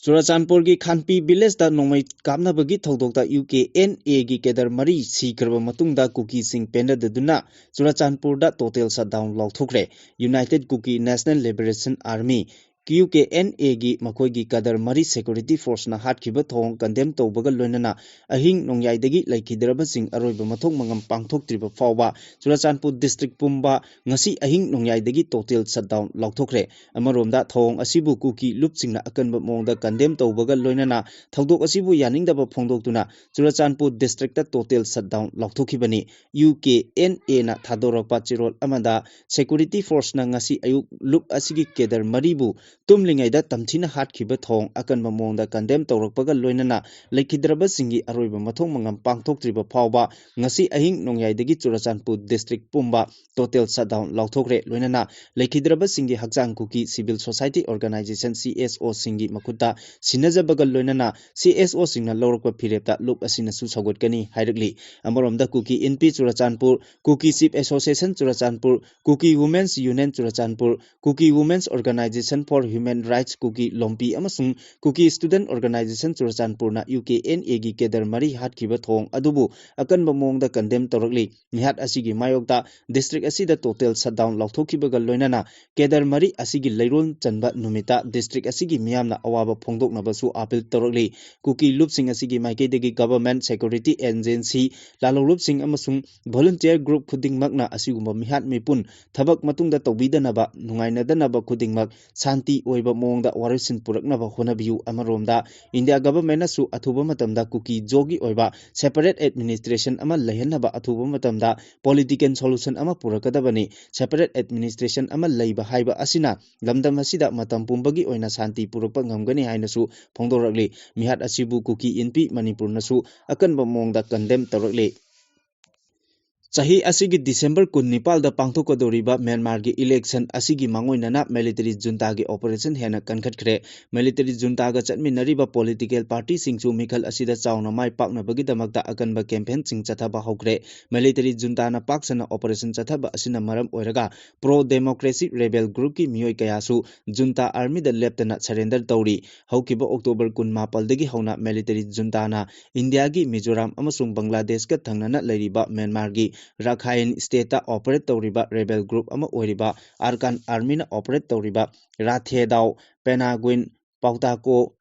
ꯆꯨꯔꯥꯆꯥꯟꯄꯨꯔꯒꯤ ꯈꯥꯟꯄꯤ ꯚꯤꯂꯦꯖꯇ ꯅꯣꯡꯃꯩ ꯀꯥꯞꯅꯕꯒꯤ ꯊꯧꯗꯣꯛꯇ ꯌꯨ ꯀꯦ ꯑꯦꯟ ꯑꯦꯒꯤ ꯀꯦꯗꯔ ꯃꯔꯤ ꯁꯤꯈ꯭ꯔꯕ ꯃꯇꯨꯡꯗ ꯀꯨꯀꯤꯁꯤꯡ ꯄꯦꯟꯅꯗꯗꯨꯅ ꯆꯨꯔꯥꯆꯥꯟꯄꯨꯔꯗ ꯇꯣꯇꯦꯜ ꯁꯠꯗꯥꯎꯟ ꯂꯥꯎꯊꯣꯛꯈ꯭ꯔꯦ꯫ United Kuki national liberation army, U K N ꯑꯦꯒꯤ ꯃꯈꯣꯏꯒꯤ ꯀꯦꯗꯔ ꯃꯔꯤ ꯁꯦꯀ꯭ꯌꯨꯔꯤꯇꯤ ꯐꯣꯔꯁꯅ ꯍꯥꯠꯈꯤꯕ ꯊꯧꯑꯣꯡ ꯀꯟꯗꯦꯝ ꯇꯧꯕꯒ ꯂꯣꯏꯅꯅ ꯑꯍꯤꯡ ꯅꯣꯡꯌꯥꯏꯗꯒꯤ ꯂꯩꯈꯤꯗ꯭ꯔꯕꯁꯤꯡ ꯑꯔꯣꯏꯕ ꯃꯊꯧ ꯃꯉꯝ ꯄꯥꯡꯊꯣꯛꯇ꯭ꯔꯤꯕ ꯐꯥꯎꯕ ꯆꯨꯔꯥꯆꯥꯟꯄꯨꯔ ꯗꯤꯁꯇ꯭ꯔꯤꯛ ꯄꯨꯝꯕ ꯉꯁꯤ ꯑꯍꯤꯡ ꯅꯣꯡꯌꯥꯏꯗꯒꯤ ꯇꯣꯇꯦꯜ ꯁꯠꯗꯥꯎꯟ ꯂꯥꯎꯊꯣꯛꯈ꯭ꯔꯦ꯫ ꯑꯃꯔꯣꯝꯗ ꯊꯧꯑꯣꯡ ꯑꯁꯤꯕꯨ ꯀꯨꯀꯤ ꯂꯨꯞꯁꯤꯡꯅ ꯑꯀꯟꯕ ꯃꯑꯣꯡꯗ ꯀꯟꯗꯦꯝ ꯇꯧꯕꯒ ꯂꯣꯏꯅꯅ ꯊꯧꯗꯣꯛ ꯑꯁꯤꯕꯨ ꯌꯥꯅꯤꯡꯗꯕ ꯐꯣꯡꯗꯣꯛꯇꯨꯅ ꯆꯨꯔꯥꯆꯥꯟꯄꯨꯔ ꯗꯤꯁꯇ꯭ꯔꯤꯛꯇ ꯇꯣꯇꯦꯜ ꯁꯠꯗꯥꯎꯟ ꯂꯥꯎꯊꯣꯛꯈꯤꯕꯅꯤ꯫ ꯌꯨ ꯀꯦ ꯑꯦꯟ ꯑꯦꯅ ꯊꯥꯗꯣꯔꯛꯄ ꯆꯦꯔꯣꯜ ꯑꯃꯗ ꯁꯦꯀ꯭ꯌꯨꯔꯤꯇꯤ ꯐꯣꯔꯁꯅ ꯉꯁꯤ ꯑꯌꯨꯛ ꯂꯨꯞ ꯑꯁꯤꯒꯤ ꯀꯦꯗꯔ ꯃꯔꯤꯕꯨ ꯇꯨꯝꯂꯤꯉꯩꯗ ꯇꯝꯊꯤꯅ ꯍꯥꯠꯈꯤꯕ ꯊꯧꯑꯣꯡ ꯑꯀꯟꯕ ꯃꯑꯣꯡꯗ ꯀꯟꯗꯦꯝ ꯇꯧꯔꯛꯄꯒ ꯂꯣꯏꯅꯅ ꯂꯩꯈꯤꯗ꯭ꯔꯕꯁꯤꯡꯒꯤ ꯑꯔꯣꯏꯕ ꯃꯊꯧ ꯃꯉꯝ ꯄꯥꯡꯊꯣꯛꯇ꯭ꯔꯤꯕ ꯐꯥꯎꯕ ꯉꯁꯤ ꯑꯍꯤꯡ ꯅꯣꯡꯌꯥꯏꯗꯒꯤ ꯆꯨꯔꯥꯆꯥꯟꯄꯨꯔ ꯗꯤꯁꯇ꯭ꯔꯤꯛ ꯄꯨꯝꯕ ꯇꯣꯇꯦꯜ ꯁꯠꯗꯥꯎꯟ ꯂꯥꯎꯊꯣꯛꯈ꯭ꯔꯦ꯫ ꯂꯣꯏꯅꯅ ꯂꯩꯈꯤꯗ꯭ꯔꯕꯁꯤꯡꯒꯤ ꯍꯛꯆꯥꯡ ꯀꯨꯀꯤ civil society organisation, C S ꯑꯣꯁꯤꯡꯒꯤ ꯃꯈꯨꯠꯇ ꯁꯤꯟꯅꯖꯕꯒ ꯂꯣꯏꯅꯅ ꯁꯤ ꯑꯦꯁ ꯑꯣꯁꯤꯡꯅ ꯂꯧꯔꯛꯄ ꯐꯤꯔꯦꯞꯇ ꯂꯨꯞ ꯑꯁꯤꯅꯁꯨ ꯁꯧꯒꯠꯀꯅꯤ ꯍꯥꯏꯔꯛꯂꯤ꯫ ꯑꯃꯔꯣꯝꯗ Kuki Inpi Churachandpur, Kuki chief association Churachandpur, Kuki women's union Churachandpur, Kuki women's organisation for Human Rights, Kuki Lompi ꯑꯃꯁꯨꯡ Kuki Student Organization ꯆꯨꯔꯆꯥꯟꯄꯨꯔꯅ ꯌꯨ ꯀꯦ ꯑꯦꯟ ꯑꯦꯒꯤ cadre ꯃꯔꯤ ꯍꯥꯠꯈꯤꯕ ꯊꯧꯑꯣꯡ ꯑꯗꯨꯕꯨ ꯑꯀꯟꯕ ꯃꯑꯣꯡꯗ condemn ꯇꯧꯔꯛꯂꯤ꯫ ꯃꯤꯍꯥꯠ ꯑꯁꯤꯒꯤ ꯃꯥꯌꯣꯛꯇ district ꯑꯁꯤꯗ total shutdown ꯂꯥꯎꯊꯣꯛꯈꯤꯕꯒ ꯂꯣꯏꯅꯅ cadre ꯃꯔꯤ ꯑꯁꯤꯒꯤ ꯂꯩꯔꯣꯜ ꯆꯟꯕ ꯅꯨꯃꯤꯠꯇ district ꯑꯁꯤꯒꯤ ꯃꯤꯌꯥꯝꯅ ꯑꯋꯥꯕ ꯐꯣꯡꯗꯣꯛꯅꯕꯁꯨ appeal ꯇꯧꯔꯛꯂꯤ꯫ ꯀꯨꯀꯤ ꯂꯨꯞꯁꯤꯡ ꯑꯁꯤꯒꯤ ꯃꯥꯏꯀꯩꯗꯒꯤ government, security agency, ꯂꯥꯂꯣꯡꯂꯨꯞꯁꯤꯡ ꯑꯃꯁꯨꯡ volunteer group ꯈꯨꯗꯤꯡꯃꯛꯅ ꯑꯁꯤꯒꯨꯝꯕ ꯃꯤꯍꯥꯠ ꯃꯤꯄꯨꯟ ꯊꯕꯛ ꯃꯇꯨꯡꯗ ꯇꯧꯕꯤꯗꯅꯕ, ꯅꯨꯡꯉꯥꯏꯅꯗꯅꯕ ꯈꯨꯗꯤꯡꯃꯛ ꯁꯥꯟꯇꯤ ꯑꯣꯏꯕ ꯃꯑꯣꯡꯗ ꯋꯥꯔꯣꯏꯁꯤꯟ ꯄꯨꯔꯛꯅꯕ ꯍꯣꯠꯅꯕꯤꯌꯨ꯫ ꯑꯃꯔꯣꯝꯗ, ꯏꯟꯗꯤꯌꯥ government ꯅꯁꯨ ꯑꯊꯨꯕ ꯃꯇꯝꯗ ꯀꯨꯀꯤ ꯖꯣꯒꯤ ꯑꯣꯏꯕ separate administration ꯑꯃ ꯂꯩꯍꯟꯅꯕ ꯑꯊꯨꯕ ꯃꯇꯝꯗ political solution ꯑꯃ ꯄꯨꯔꯛꯀꯗꯕꯅꯤ꯫ Separate administration ꯑꯃ ꯂꯩꯕ ꯍꯥꯏꯕ ꯑꯁꯤꯅ ꯂꯝꯗꯝ ꯑꯁꯤꯗ ꯃꯇꯝ ꯄꯨꯝꯕꯒꯤ ꯑꯣꯏꯅ ꯁꯥꯟꯇꯤ ꯄꯨꯔꯛꯄ ꯉꯝꯒꯅꯤ ꯍꯥꯏꯅꯁꯨ ꯐꯣꯡꯗꯣꯔꯛꯂꯤ꯫ ꯃꯤꯍꯥꯠ ꯑꯁꯤꯕꯨ ꯀꯨꯀꯤ ꯏꯟꯄꯤ ꯃꯅꯤꯄꯨꯔꯅꯁꯨ ꯑꯀꯟꯕ ꯃꯑꯣꯡꯗ condemn ꯇꯧꯔꯛꯂꯤ꯫ ꯆꯍꯤ ꯑꯁꯤꯒꯤ December ꯀꯨꯟꯅꯤꯄꯥꯜꯗ ꯄꯥꯡꯊꯣꯛꯀꯗꯧꯔꯤꯕ ꯃ꯭ꯌꯥꯟꯃꯥꯔꯒꯤ election ꯑꯁꯤꯒꯤ ꯃꯥꯡꯑꯣꯏꯅꯅ military juntaꯒꯤ operation ꯍꯦꯟꯅ ꯀꯟꯈꯠꯈ꯭ꯔꯦ꯫ Military juntaꯒ ꯆꯠꯃꯤꯟꯅꯔꯤꯕ political partyꯁꯤꯡꯁꯨ ꯃꯤꯈꯜ ꯑꯁꯤꯗ ꯆꯥꯎꯅ ꯃꯥꯏ ꯄꯥꯛꯅꯕꯒꯤꯗꯃꯛꯇ ꯑꯀꯟꯕ campaignꯁꯤꯡ ꯆꯠꯊꯕ ꯍꯧꯈ꯭ꯔꯦ꯫ Military juntaꯅ ꯄꯥꯛ ꯁꯟꯅ operation ꯆꯠꯊꯕ ꯑꯁꯤꯅ ꯃꯔꯝ ꯑꯣꯏꯔꯒ pro democracy rebel groupꯀꯤ ꯃꯤꯑꯣꯏ ꯀꯌꯥꯁꯨ junta armyꯗ ꯂꯦꯞꯇꯅ surrender ꯇꯧꯔꯤ꯫ ꯍꯧꯈꯤꯕ October ꯀꯨꯟꯃꯥꯄꯜꯗꯒꯤ ꯍꯧꯅ military juntaꯅ ꯏꯟꯗꯤꯌꯥꯒꯤ ꯃꯤꯖꯣꯔꯥꯝ ꯑꯃꯁꯨꯡ ꯕꯪꯒ꯭ꯂꯥꯗꯦꯁꯀ ꯊꯪꯅꯅ ꯂꯩꯔꯤꯕ ꯃ꯭ꯌꯥꯟꯃꯥꯔꯒꯤ ꯔꯥꯈꯥꯏꯟ stateꯇ operate ꯇꯧꯔꯤꯕ rebel group ꯑꯃ ꯑꯣꯏꯔꯤꯕ ꯑꯔꯀꯥꯟ armyꯅ operate ꯇꯧꯔꯤꯕ ꯔꯥꯊꯦꯗꯥꯎ, ꯄꯦꯅꯥꯒꯨꯏꯟ, ꯄꯥꯎꯇꯥꯀꯣ,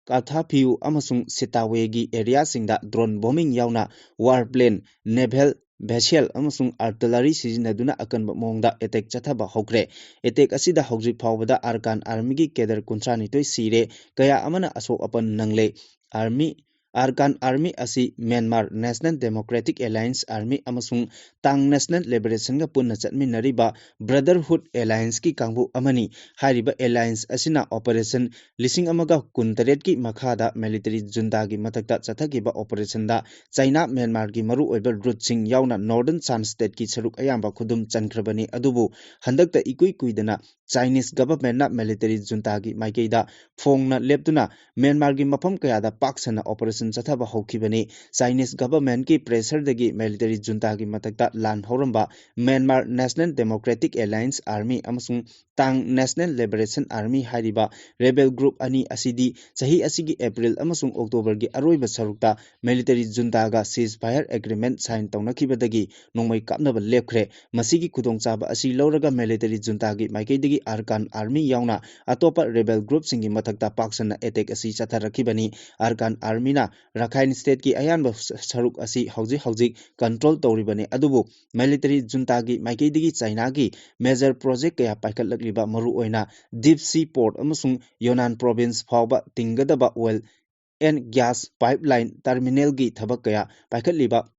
ꯀꯥꯊꯥꯐꯤꯌꯨ ꯑꯃꯁꯨꯡ ꯁꯤꯇꯥꯋꯦꯒꯤ areaꯁꯤꯡꯗ drone bombing ꯌꯥꯎꯅ warplane, naval vessel ꯑꯃꯁꯨꯡ artillery ꯁꯤꯖꯤꯟꯅꯗꯨꯅ ꯑꯀꯟꯕ ꯃꯑꯣꯡꯗ attack ꯆꯠꯊꯕ ꯍꯧꯈ꯭ꯔꯦ꯫ Attack ꯑꯁꯤꯗ ꯍꯧꯖꯤꯛ ꯐꯥꯎꯕꯗ ꯑꯔꯀꯥꯟ armyꯒꯤ cadre ꯀꯨꯟꯊ꯭ꯔꯥ ꯅꯤꯊꯣꯏ ꯁꯤꯔꯦ, ꯀꯌꯥ ꯑꯃꯅ ꯑꯁꯣꯛ ꯑꯄꯟ ꯅꯪꯂꯦ꯫ Army, ꯑꯔꯀꯥꯟ army ꯑꯁꯤ Myanmar National Democratic Alliance Army ꯑꯃꯁꯨꯡ Ta'ang National Liberationꯒ ꯄꯨꯟꯅ ꯆꯠꯃꯤꯟꯅꯔꯤꯕ Brotherhood Allianceꯀꯤ ꯀꯥꯡꯕꯨ ꯑꯃꯅꯤ꯫ ꯍꯥꯏꯔꯤꯕ alliance ꯑꯁꯤꯅ operation ꯂꯤꯁꯤꯡ ꯑꯃꯒ ꯀꯨꯟꯇꯔꯦꯠꯀꯤ ꯃꯈꯥꯗ military juntaꯒꯤ ꯃꯊꯛꯇ ꯆꯠꯊꯈꯤꯕ operationꯗ ꯆꯥꯏꯅꯥ ꯃ꯭ꯌꯥꯟꯃꯥꯔꯒꯤ ꯃꯔꯨꯑꯣꯏꯕ routeꯁꯤꯡ ꯌꯥꯎꯅ Northern Shan stateꯀꯤ ꯁꯔꯨꯛ ꯑꯌꯥꯝꯕ ꯈꯨꯗꯨꯝ ꯆꯟꯈ꯭ꯔꯕꯅꯤ꯫ ꯑꯗꯨꯕꯨ ꯍꯟꯗꯛꯇ ꯏꯀꯨꯏ ꯀꯨꯏꯗꯅ Chinese governmentꯅ military juntaꯒꯤ ꯃꯥꯏꯀꯩꯗ ꯐꯣꯡꯅ ꯂꯦꯞꯇꯨꯅ ꯃ꯭ꯌꯥꯟꯃꯥꯔꯒꯤ ꯃꯐꯝ ꯀꯌꯥꯗ ꯄꯥꯛ ꯁꯟꯅ operation ꯆꯠꯊꯕ ꯍꯧꯈꯤꯕꯅꯤ꯫ Chinese governmentꯀꯤ pressureꯗꯒꯤ military juntaꯒꯤ ꯃꯊꯛꯇ ꯂꯥꯟ ꯍꯧꯔꯝꯕ Myanmar National Democratic Alliance Army ꯑꯃꯁꯨꯡ ꯇꯥꯡ National Liberation Army ꯍꯥꯏꯔꯤꯕ rebel group ꯑꯅꯤ ꯑꯁꯤꯗꯤ ꯆꯍꯤ ꯑꯁꯤꯒꯤ April ꯑꯃꯁꯨꯡ Octoberꯒꯤ ꯑꯔꯣꯏꯕ ꯁꯔꯨꯛꯇ military juntaꯒ ceasefire agreement sign ꯇꯧꯅꯈꯤꯕꯗꯒꯤ ꯅꯣꯡꯃꯩ ꯀꯥꯞꯅꯕ ꯂꯦꯞꯈ꯭ꯔꯦ꯫ ꯃꯁꯤꯒꯤ ꯈꯨꯗꯣꯡꯆꯥꯕ ꯑꯁꯤ ꯂꯧꯔꯒ military juntaꯒꯤ ꯃꯥꯏꯀꯩꯗꯒꯤ Arakan Army ꯌꯥꯎꯅ ꯑꯇꯣꯞꯄ rebel groupꯁꯤꯡꯒꯤ ꯃꯊꯛꯇ ꯄꯥꯛ ꯁꯟꯅ attack ꯑꯁꯤ ꯆꯠꯊꯔꯛꯈꯤꯕꯅꯤ꯫ Arakan Armyꯅ Rakhine Stateꯀꯤ ꯑꯌꯥꯝꯕ ꯁꯔꯨꯛ ꯑꯁꯤ ꯍꯧꯖꯤꯛ ꯍꯧꯖꯤꯛ control ꯇꯧꯔꯤꯕꯅꯤ, ꯑꯗꯨꯕꯨ military juntaꯒꯤ ꯃꯥꯏꯀꯩꯗꯒꯤ Chinaꯒꯤ major project ꯀꯌꯥ ꯄꯥꯏꯈꯠꯂꯛꯂꯤꯕ, ꯃꯔꯨꯑꯣꯏꯅ Deep Sea Port ꯑꯃꯁꯨꯡ Yunnan Province ꯐꯥꯎꯕ ꯇꯤꯡꯒꯗꯕ oil and gas pipeline terminalꯒꯤ ꯊꯕꯛ ꯀꯌꯥ ꯄꯥꯏꯈꯠꯂꯤꯕ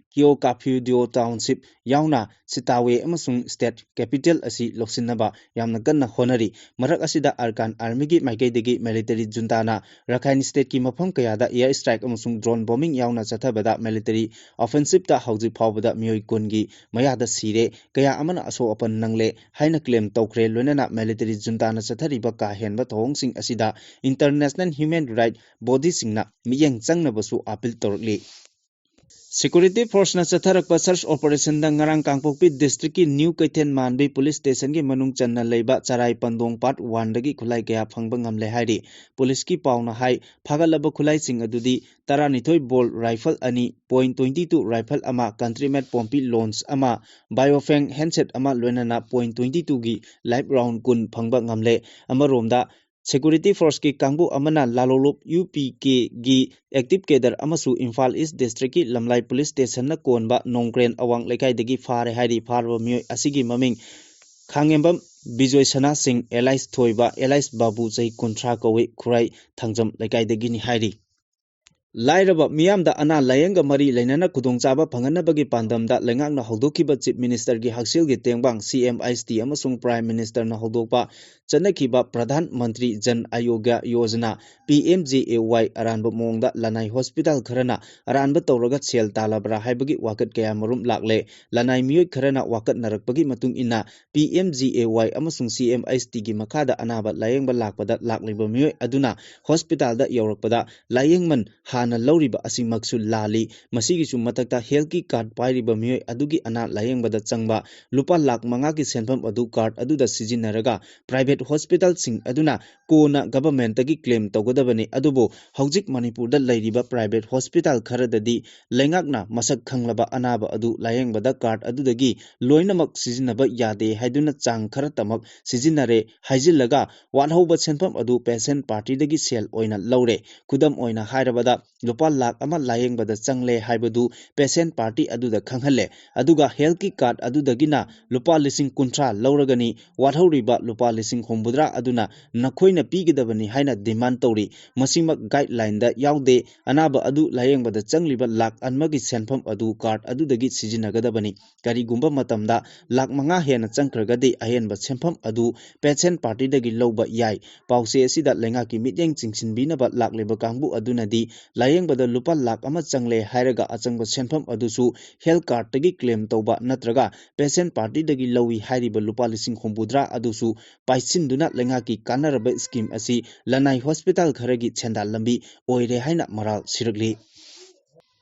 Kyaukphyu-Dewa Township ꯌꯥꯎꯅ Sittwe ꯑꯃꯁꯨꯡ state capital ꯑꯁꯤ ꯂꯧꯁꯤꯟꯅꯕ ꯌꯥꯝꯅ ꯀꯟꯅ ꯍꯣꯠꯅꯔꯤ꯫ ꯃꯔꯛ ꯑꯁꯤꯗ Arakan Armyꯒꯤ ꯃꯥꯏꯀꯩꯗꯒꯤ military juntaꯅ Rakhine Stateꯀꯤ ꯃꯐꯝ ꯀꯌꯥꯗ air strike ꯑꯃꯁꯨꯡ drone bombing ꯌꯥꯎꯅ ꯆꯠꯊꯕꯗ military offensiveꯇ ꯍꯧꯖꯤꯛ ꯐꯥꯎꯕꯗ ꯃꯤꯑꯣꯏ ꯀꯨꯟꯒꯤ ꯃꯌꯥꯗ ꯁꯤꯔꯦ, ꯀꯌꯥ ꯑꯃꯅ ꯑꯁꯣꯛ ꯑꯄꯟ ꯅꯪꯂꯦ ꯍꯥꯏꯅ claim ꯇꯧꯈ꯭ꯔꯦ꯫ ꯂꯣꯏꯅꯅ military juntaꯅ ꯆꯠꯊꯔꯤꯕ ꯀꯥ ꯍꯦꯟꯕ ꯊꯧꯑꯣꯡꯁꯤꯡ ꯑꯁꯤꯗ international human right bodyꯁꯤꯡꯅ ꯃꯤꯠꯌꯦꯡ ꯆꯪꯅꯕꯁꯨ appeal ꯇꯧꯔꯛꯂꯤ꯫ Security forceꯅ ꯆꯠꯊꯔꯛꯄ search operationꯗ ꯉꯔꯥꯡ ꯀꯥꯡꯄꯣꯛꯄꯤ districtꯀꯤ New ꯀꯩꯊꯦꯜ ꯃꯥꯟꯕꯤ police stationꯒꯤ ꯃꯅꯨꯡ ꯆꯟꯅ ꯂꯩꯕ ꯆꯔꯥꯏ ꯄꯟꯗꯣꯡ part oneꯗꯒꯤ ꯈꯨꯠꯂꯥꯏ ꯀꯌꯥ ꯐꯪꯕ ꯉꯝꯂꯦ ꯍꯥꯏꯔꯤ꯫ Policeꯀꯤ ꯄꯥꯎꯅ ꯍꯥꯏ, ꯐꯥꯒꯠꯂꯕ ꯈꯨꯠꯂꯥꯏꯁꯤꯡ ꯑꯗꯨꯗꯤ ꯇꯔꯥꯅꯤꯊꯣꯏ bore rifle ꯑꯅꯤ, point twenty two rifle ꯑꯃ, country made ꯄꯣꯝꯄꯤ launch ꯑꯃ, Baofeng handset ꯑꯃ, ꯂꯣꯏꯅꯅ point twenty twoꯒꯤ live round ꯀꯨꯟ ꯐꯪꯕ ꯉꯝꯂꯦ꯫ ꯑꯃꯔꯣꯝꯗ, security forceꯀꯤ ꯀꯥꯡꯕꯨ ꯑꯃꯅ ꯂꯥꯂꯣꯂꯨꯞ UPKꯒꯤ active cadre ꯑꯃꯁꯨ ꯏꯝꯐꯥꯜ East districtꯀꯤ ꯂꯝꯂꯥꯏ police stationꯅ ꯀꯣꯟꯕ ꯅꯣꯡꯀ꯭ꯔꯦꯟ ꯑꯋꯥꯡ ꯂꯩꯀꯥꯏꯗꯒꯤ ꯐꯥꯔꯦ ꯍꯥꯏꯔꯤ꯫ ꯐꯥꯔꯕ ꯃꯤꯑꯣꯏ ꯑꯁꯤꯒꯤ ꯃꯃꯤꯡ ꯈꯥꯡꯉꯦꯝꯕꯝ ꯕꯤꯖꯣꯏ ꯁꯅꯥ ꯁꯤꯡ, alias ꯊꯣꯏꯕ, alias ꯕꯥꯕꯨ, ꯆꯍꯤ ꯀꯨꯟꯊ꯭ꯔꯥ ꯀꯧꯏ, ꯈꯨꯔꯥꯏ ꯊꯥꯡꯖꯝ ꯂꯩꯀꯥꯏꯗꯒꯤꯅꯤ ꯍꯥꯏꯔꯤ꯫ ꯂꯥꯏꯔꯕ ꯃꯤꯌꯥꯝꯗ ꯑꯅꯥ ꯂꯥꯌꯦꯡꯒ ꯃꯔꯤ ꯂꯩꯅꯅ ꯈꯨꯗꯣꯡꯆꯥꯕ ꯐꯪꯍꯟꯅꯕꯒꯤ ꯄꯥꯟꯗꯝꯗ ꯂꯩꯉꯥꯛꯅ ꯍꯧꯗꯣꯛꯈꯤꯕ Chief Ministerꯒꯤ ꯍꯛꯁꯦꯜꯒꯤ ꯇꯦꯡꯕꯥꯡ CMHT ꯑꯃꯁꯨꯡ Prime Ministerꯅ ꯍꯧꯗꯣꯛꯄ ꯆꯠꯅꯈꯤꯕ ꯄ꯭ꯔꯙꯥꯟ ꯃꯟꯇ꯭ꯔꯤ ꯖꯟ ꯑꯥꯔꯣꯒ꯭ꯌ ꯌꯣꯖꯅꯥ, PMJAY, ꯑꯔꯥꯟꯕ ꯃꯑꯣꯡꯗ ꯂꯅꯥꯏ hospital ꯈꯔꯅ ꯑꯔꯥꯟꯕ ꯇꯧꯔꯒ ꯁꯦꯜ ꯇꯥꯜꯂꯕ꯭ꯔꯥ ꯍꯥꯏꯕꯒꯤ ꯋꯥꯀꯠ ꯀꯌꯥ ꯃꯔꯨꯝ ꯂꯥꯛꯂꯦ꯫ ꯂꯅꯥꯏ ꯃꯤꯑꯣꯏ ꯈꯔꯅ ꯋꯥꯀꯠꯅꯔꯛꯄꯒꯤ ꯃꯇꯨꯡ ꯏꯟꯅ, PMJAY ꯑꯃꯁꯨꯡ CMHTꯒꯤ ꯃꯈꯥꯗ ꯑꯅꯥꯕ ꯂꯥꯌꯦꯡꯕ ꯂꯥꯛꯄꯗ ꯂꯥꯛꯂꯤꯕ ꯃꯤꯑꯣꯏ ꯑꯗꯨꯅ hospitalꯗ ꯌꯧꯔꯛꯄꯗ ꯂꯥꯌꯦꯡꯃꯟ ꯍꯥꯟꯅ ꯂꯧꯔꯤꯕ ꯑꯁꯤꯃꯛꯁꯨ ꯂꯥꯜꯂꯤ꯫ ꯃꯁꯤꯒꯤꯁꯨ ꯃꯊꯛꯇ healthꯀꯤ card ꯄꯥꯏꯔꯤꯕ ꯃꯤꯑꯣꯏ ꯑꯗꯨꯒꯤ ꯑꯅꯥ ꯂꯥꯌꯦꯡꯕꯗ ꯆꯪꯕ ꯂꯨꯄꯥ ꯂꯥꯈ ꯃꯉꯥꯒꯤ ꯁꯦꯟꯐꯝ ꯑꯗꯨ card ꯑꯗꯨꯗ ꯁꯤꯖꯤꯟꯅꯔꯒ private hospitalꯁꯤꯡ ꯑꯗꯨꯅ ꯀꯣꯟꯅ governmentꯇꯒꯤ claim ꯇꯧꯒꯗꯕꯅꯤ꯫ ꯑꯗꯨꯕꯨ ꯍꯧꯖꯤꯛ ꯃꯅꯤꯄꯨꯔꯗ ꯂꯩꯔꯤꯕ private hospital ꯈꯔꯗꯗꯤ ꯂꯩꯉꯥꯛꯅ ꯃꯁꯛ ꯈꯪꯂꯕ ꯑꯅꯥꯕ ꯑꯗꯨ ꯂꯥꯌꯦꯡꯕꯗ card ꯑꯗꯨꯗꯒꯤ ꯂꯣꯏꯅꯃꯛ ꯁꯤꯖꯤꯟꯅꯕ ꯌꯥꯗꯦ ꯍꯥꯏꯗꯨꯅ ꯆꯥꯡ ꯈꯔꯇꯃꯛ ꯁꯤꯖꯤꯟꯅꯔꯦ ꯍꯥꯏꯖꯤꯜꯂꯒ ꯋꯥꯠꯍꯧꯕ ꯁꯦꯟꯐꯝ ꯑꯗꯨ patient partyꯗꯒꯤ ꯁꯦꯜ ꯑꯣꯏꯅ ꯂꯧꯔꯦ꯫ ꯈꯨꯗꯝ ꯑꯣꯏꯅ ꯍꯥꯏꯔꯕꯗ ꯂꯨꯄꯥ ꯂꯥꯈ ꯑꯃ ꯂꯥꯌꯦꯡꯕꯗ ꯆꯪꯂꯦ ꯍꯥꯏꯕꯗꯨ patient party ꯑꯗꯨꯗ ꯈꯪꯍꯜꯂꯦ꯫ ꯑꯗꯨꯒ healthꯀꯤ card ꯑꯗꯨꯗꯒꯤꯅ ꯂꯨꯄꯥ ꯂꯤꯁꯤꯡ ꯀꯨꯟꯊ꯭ꯔꯥ ꯂꯧꯔꯒꯅꯤ, ꯋꯥꯠꯍꯧꯔꯤꯕ ꯂꯨꯄꯥ ꯂꯤꯁꯤꯡ ꯍꯨꯝꯐꯨꯇꯔꯥ ꯑꯗꯨꯅ ꯅꯈꯣꯏꯅ ꯄꯤꯒꯗꯕꯅꯤ ꯍꯥꯏꯅ demand ꯇꯧꯔꯤ꯫ ꯃꯁꯤꯃꯛ guidelineꯗ ꯌꯥꯎꯗꯦ꯫ ꯑꯅꯥꯕ ꯑꯗꯨ ꯂꯥꯌꯦꯡꯕꯗ ꯆꯪꯂꯤꯕ ꯂꯥꯈ ꯑꯃꯒꯤ ꯁꯦꯟꯐꯝ ꯑꯗꯨ card ꯑꯗꯨꯗꯒꯤ ꯁꯤꯖꯤꯟꯅꯒꯗꯕꯅꯤ꯫ ꯀꯔꯤꯒꯨꯝꯕ ꯃꯇꯝꯗ ꯂꯥꯈ ꯃꯉꯥ ꯍꯦꯟꯅ ꯆꯪꯈ꯭ꯔꯒꯗꯤ ꯑꯍꯦꯟꯕ ꯁꯦꯟꯐꯝ ꯑꯗꯨ patient partyꯗꯒꯤ ꯂꯧꯕ ꯌꯥꯏ꯫ ꯄꯥꯎꯆꯦ ꯑꯁꯤꯗ ꯂꯩꯉꯥꯛꯀꯤ ꯃꯤꯠꯌꯦꯡ ꯆꯤꯡꯁꯤꯟꯕꯤꯅꯕ ꯂꯥꯛꯂꯤꯕ ꯀꯥꯡꯕꯨ ꯑꯗꯨꯅꯗꯤ ꯂꯥꯌꯦꯡꯕꯗ ꯂꯨꯄꯥ ꯂꯥꯈ ꯑꯃ ꯆꯪꯂꯦ ꯍꯥꯏꯔꯒ ꯑꯆꯪꯕ ꯁꯦꯟꯐꯝ ꯑꯗꯨꯁꯨ health cardꯇꯒꯤ claim ꯇꯧꯕ ꯅꯠꯇ꯭ꯔꯒ patient partyꯗꯒꯤ ꯂꯧꯏ ꯍꯥꯏꯔꯤꯕ ꯂꯨꯄꯥ ꯂꯤꯁꯤꯡ ꯍꯨꯝꯐꯨꯇꯔꯥ ꯑꯗꯨꯁꯨ ꯄꯥꯏꯁꯤꯟꯗꯨꯅ ꯂꯩꯉꯥꯛꯀꯤ ꯀꯥꯟꯅꯔꯕ scheme ꯑꯁꯤ ꯂꯅꯥꯏ hospital ꯈꯔꯒꯤ ꯁꯦꯟꯗꯥꯟ ꯂꯝꯕꯤ ꯑꯣꯏꯔꯦ ꯍꯥꯏꯅ ꯃꯔꯥꯜ ꯁꯤꯔꯛꯂꯤ꯫